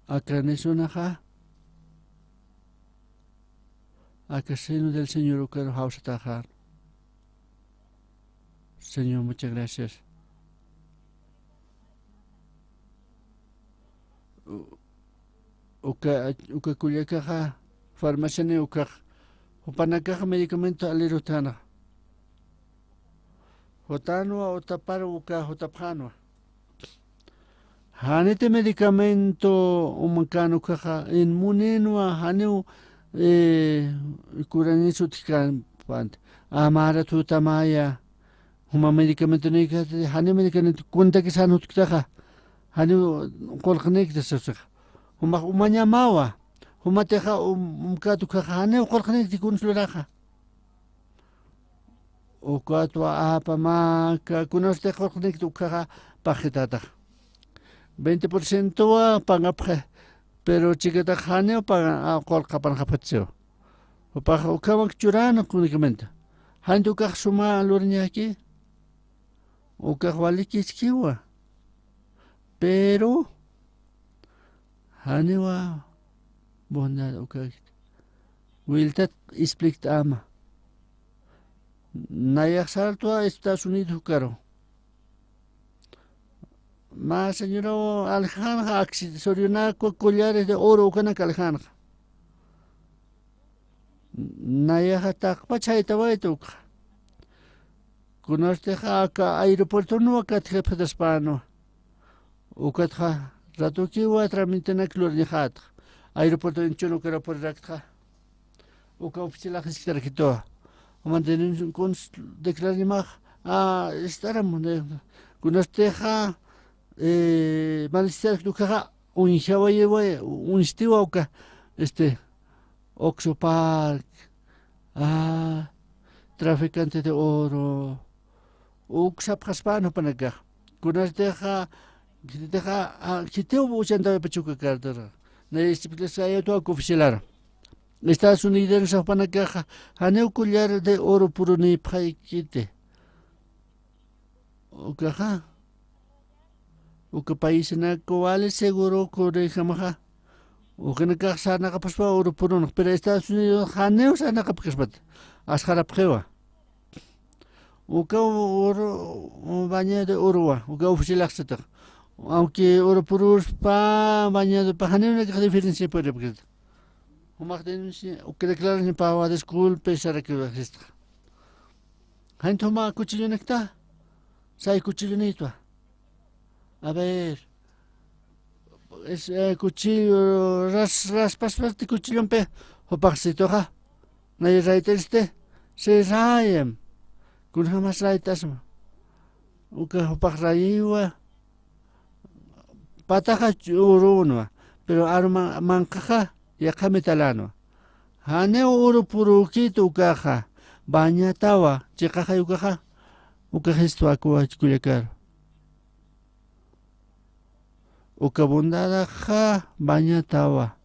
Aka nisunaxa, aka seno del Señor ukaru jawsataxa. Señor, muchas gracias. U-, uka, uka kullakaxa farmaciani ukax, jupanakax medicamento alirutana. Jutanwa, utapar uka, jutapxanwa. Janiti medicamento umakan ukaxa, inmuninwa, janiw, eh, kuranisu utjkan pant. Amara tutamaya. Juma medicamentonïkati, janiw medicamento kuntakis jan jutktaxa, janiw qullqnïkta sasix. Jumax umañamawa, jumatixa um-, umkat ukaxa, janiw qullqnïkti kuns luraxa. Ukatwa apamaka, kunasti qullqnïkta ukaxa, paqitatax. Veinte por cientowa pagapxi, pero chikatax janiw paga-, a, qullqapanxapxatsiw. Jupax ukhamak churana kunakamanta. Janit ukax suma lurañäki. Ukax walikiskiwa. Pero janiwa bondad ukakit. Wiltat explikt'ama. Nayax sartwa Estados Unidos ukaru. Mä señoraw aljanxa, accesorionakwa, collares de oro ukanak aljanxa. Nayaxa taqpach jaytawayta ukxa. Kunartixa aka aeropuertonwa katjapxitaspänwa. Ukatxa ratukiwa tramitanak lurañaxätxa. Aeropuerto inchun ukara puriraktxa. Uka oficialax jisktarakituwa. Juman denuncia kuns declarañamax, a, istaram, de, kunastixa, eh, malistaraktxa ukaxa, uñjawayiwa, uñstiwa uka, este, Oxo Park, a, traficante de oro, uk sapxaspän jupanakax. Kunartixa, khititixa, a, khitiw uchantawaypach uka cartera. Nay istipklasayatwa uka oficialara. Estados Unidos jupanakaxa, janiw collar de oro purunïpxaykiti. Ukaxa, uka paisnaka wali seguro kurïjamaxa. Ukanakax sarnaqapxaspa oro purunx, pero Estados Unidos janiw sarnaqapkaspat. Asxarapxiwa. Uka oro, bañado de orowa, uka oficialax satax. Aunque oro puruspa, bañadopa, janiw nakax diferencia puripkasat. Jumax denuncia, uka declarañapawa, disculpe, sarakiwa, sista. Janit juma cuchillonakta, say cuchillonïtwa. A ver, es, eh, cuchillo, ras-, raspaspasti cuchillompi, jupax situxa. Nay rayt'iristi, si rayam. Kunjamas rayt'asma. Uka jupax rayiwa. Pataxa ch-, urunwa, pero arma-, manqhaxa yaqha metalänwa. Janiw uru purukit ukaxa, bañatawa, chiqaxay ukaxa, ukaxistwa kuwa kullakar. Uka bondadaxa bañatawa.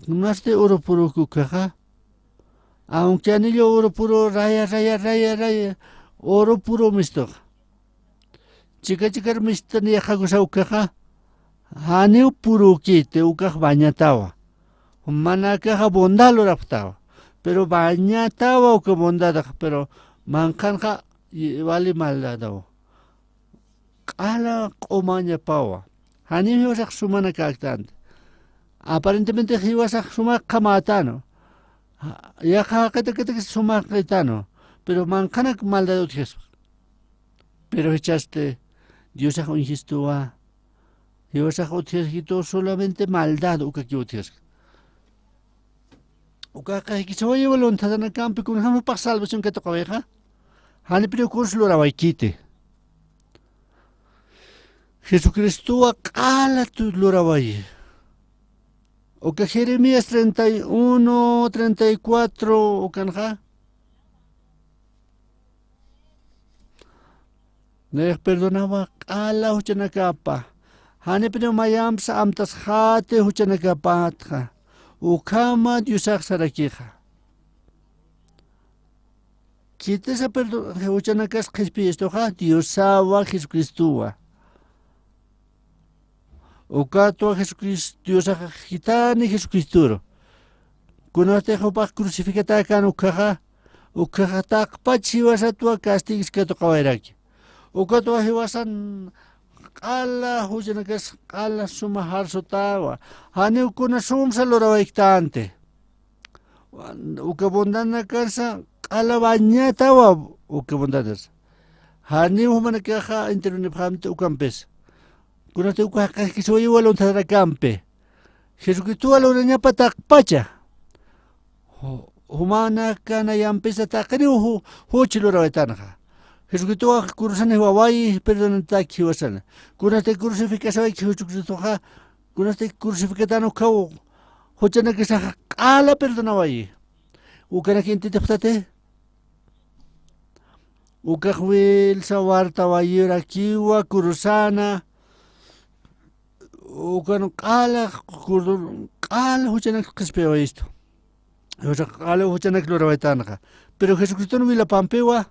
Kunasti uru puruk ukaxa, aunque anillo uru puru raya, raya, raya, raya, uru puru mistuxa. Chika chikar mistan yaqhakusa ukaxa, janiw purukiti ukax bañatawa. Manakaxa bondad lurapxtawa. Pero bañatawa uka bondadaxa, pero manqhanxa y-, wali maldadawa. Q'ala q'umañapawa. Janiw jiwasax sumana käktänti. Aparentemente jiwasax suma qhamätänwa. Ja-, yaqha jaqitakitakis suma jaqitänwa. Pero manqhanak maldad utjaspa. Pero jichhasti Diosax uñjistuwa. Jiwasax utjaskitu solamente maldad ukakiw utjaski. Ukaxa jikisawaywa lunthatanakampi kunjam jupax salvación katuqawayixa. Janipiniw kuns lurawaykiti. Jesucristowa q'ala tu lurawayi. Uka Jeremías treinta y uno, treinta y cuatro ukanxa. Nayax perdonawa q'ala juchanakapa. Janipiniw mayampsa amtasxäti juchanakapatxa. Ukhama Diosax sarakixa. Khitisa perdo-, juchanakas qhispiyistuxa Diosawa Jesucristowa. Ukatwa Jesucristo, Diosax jitani Jesucristoru. Kunatix jupax crucificatäkän ukkhaxa, Ukhaxa taqpach jiwasatwa castigo katuqawayraki. Ukatwa jiwasan q'ala juchanakas q'ala suma jarsutawa. Janiw kuna sumsa lurawayktanti. Uka bondanakansa q'ala wañatawa uka bondanasa. Janiw jumanakaxa intervenipxamti ukampis. Kunati uka jaqaxkiswayiwa luntarakampi. Jesucristowa lurañapa taqpacha. Ju-, jumanakan yampisa taqiniw ju-, juch lurawaytanxa. Jesucristowa cruzan jiwawayi perdonataki jiwasana. Kunasti crucificasawayki Jesucristoxa, kunasti crucificatan ukhaw juchanakasaxa q'ala perdonawayi. Ukanak intitipxtati. Ukax wilsa wartawayirakiwa cruzana. Ukan q'ala, q'ala juchanak qhispiyawayistu. Q'ala juchanak lurawaytanxa. Pero Jesucriston wilapampiwa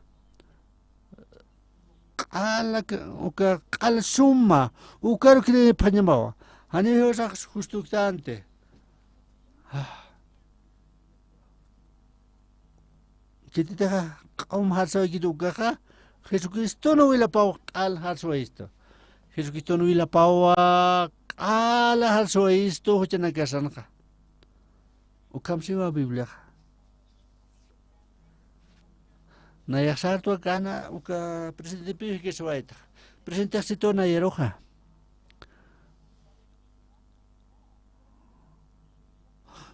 q'ala, uka q'ala suma, ukaru creepxañamawa. Janiw jiwasax justuktanti. Khititixa q'um jarsawaykiti ukaxa, Jesucriston wilapaw q'al jarsawayistu. Jesucriston wilapawa q'ala jarsawayistu juchanakasanxa. Ukham siwa Bibliaxa. Nayax sartwa kana uka presentepi jikisawaytax. Presentexsitwa nayaruxa.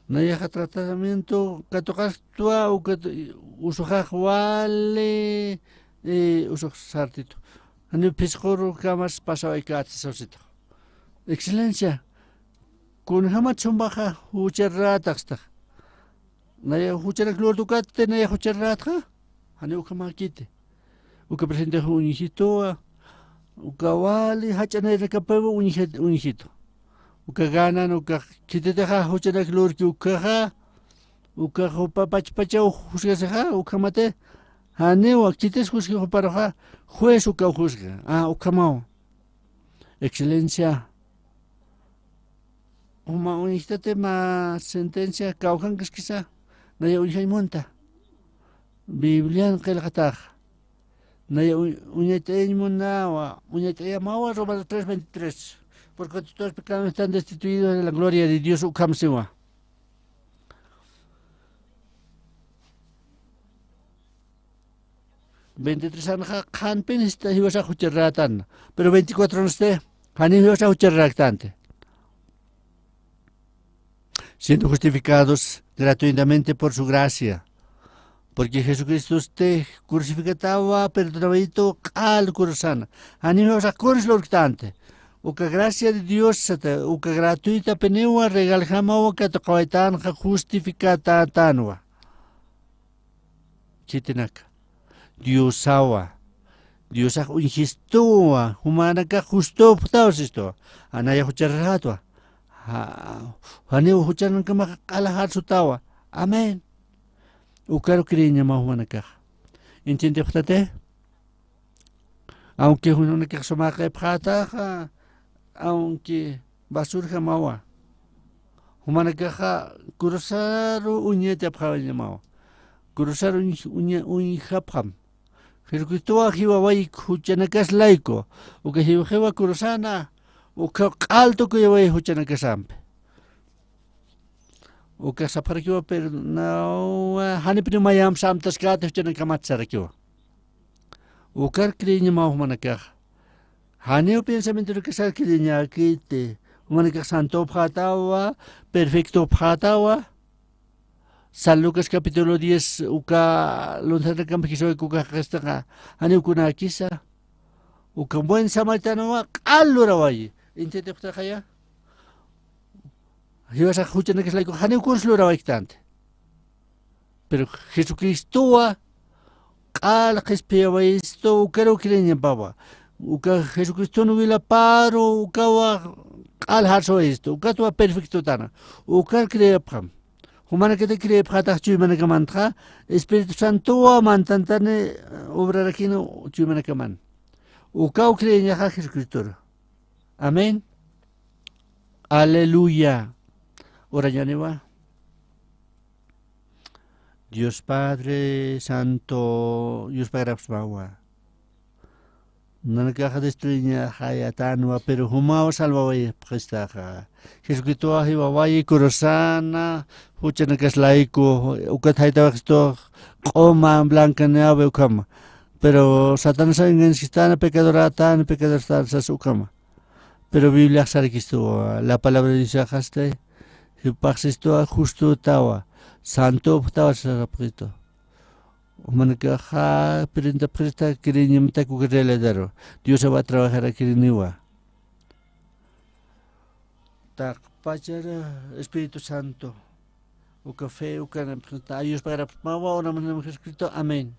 Nayaxa tratamiento katuqaxtwa uka usuxax wali, eh, usux sartitu. Janiw phisqur kamas pasawaykäti sasita. Excelencia, kunjamat sumaxa jucharrataxstax. Naya juchanak lurtukatti, naya jucharratxa. Janiw ukhamäkiti. Uka presentex uñjituwa, uka wali jach'a nayrakapiwa uñji-, uñjitu. Uka ganan, uka khititixa juchanak lurki ukaxa, uka jupa pachpachaw juzgasixa, ukhamati, janiwa, khitis juzgi juparuxa, juez ukaw juzga. Ah, ukhamaw. Excelencia, juma uñjtati mä sentencia kawkhankaskisa, naya uñjañ munta. Biblian qillqatax. Naya uñ-, uñat'ayañ munawa, uñat'ayamawa Romanos tres veintitrés. Por cuanto todos pecaron están destituidos de la gloria de Dios, ukham siwa. Veintitrés anxa qhanpin jista jiwasax jucharratan. Pero veinticuatro ansti, janiw jiwasax jucharraktanti. Siendo justificados gratuitamente por su gracia. Porque Jesucristosti crucificatawa perdonawayitu q'al cruzana. Janiw jiwasax kuns lurktanti. Uka gracia de Dios sata, uka gratuitapiniwa regaljamawa katuqawaytanxa justificatätanwa. Khitinaka. Diosawa. Diosax uñjistuwa. Jumanakax justupxtaw sistuwa. Naya jucharratwa. Ja-, janiw juchanankamax q'ala jarsutawa. Amén. Ukaru creeñamaw jumanakax. Entiendepxtati? Aunque jumanakax sumaqipxataxa, aunque basurjamawa. Jumanakaxa cruzaru uñatapxañamawa. Cruzaru uñ-, uña-, uñjapxam. Jesucristowa jiwaway juchanakas layku. Uka jiwxiwa cruzana. Uka q'al tukuyaway juchanakasampi. Uka sapxarakiwa, pero nawa, janipiniw mayamsa amtaskäti juchanakamat sarakiwa. Ukar creeñamaw jumanakax. Janiw pensamientonakasar creeñäkiti. Jumanakax santopxätawa, perfectopxätawa. San Lucas capítulo diez, uka luntharanakampi jisawayku uka jaqinakaxa, janiw kunäkisa. Uka buen samaritanowa q'al lurawayi. Entiendepxtaxaya. Jiwasax juchanakis layku janiw kuns lurawayktanti. Pero Jesucristowa q'al qhispiyawayistu, ukaru creeñapawa. Uka Jesucriston wilaparu, ukawa q'al jarsawayistu, ukatwa perfectotana. Ukar creepxam. Jumanakati creepxatax chuymanakamantaxa, Espíritu Santowa mantantani, eh, obrarakini chuymanakaman. Ukaw creeñaxa Jesucristoru. Amén. Aleluya. Urañaniwa. Dios Padre Santo, Dios Padre Apsmawa. Nanakaxa destruiñaxayatänwa, pero jumaw salvawayapxistaxa. Jesucristowa jiwawayi kurusana, juchanakas layku, ukat jaytawaxistu q'uma blanca niawi ukhama. Pero Satanasa engañaskistana, pecadorätana, pecadorstana sas ukhama. Pero Bibliax sarakistuwa, la palabra de Diosaxasti, jupaxsistuwa, justutawa, santupxtawa sasapxistu. Jumanakaxa pirintapxista kiriñamtak uka realidaru. Diosawa trabajarakiriniwa. Taqpachar Espíritu Santo. Uka fe, uka nampxista. Ayuspagarapaxmawa, unamanam Jesucristo. Amén.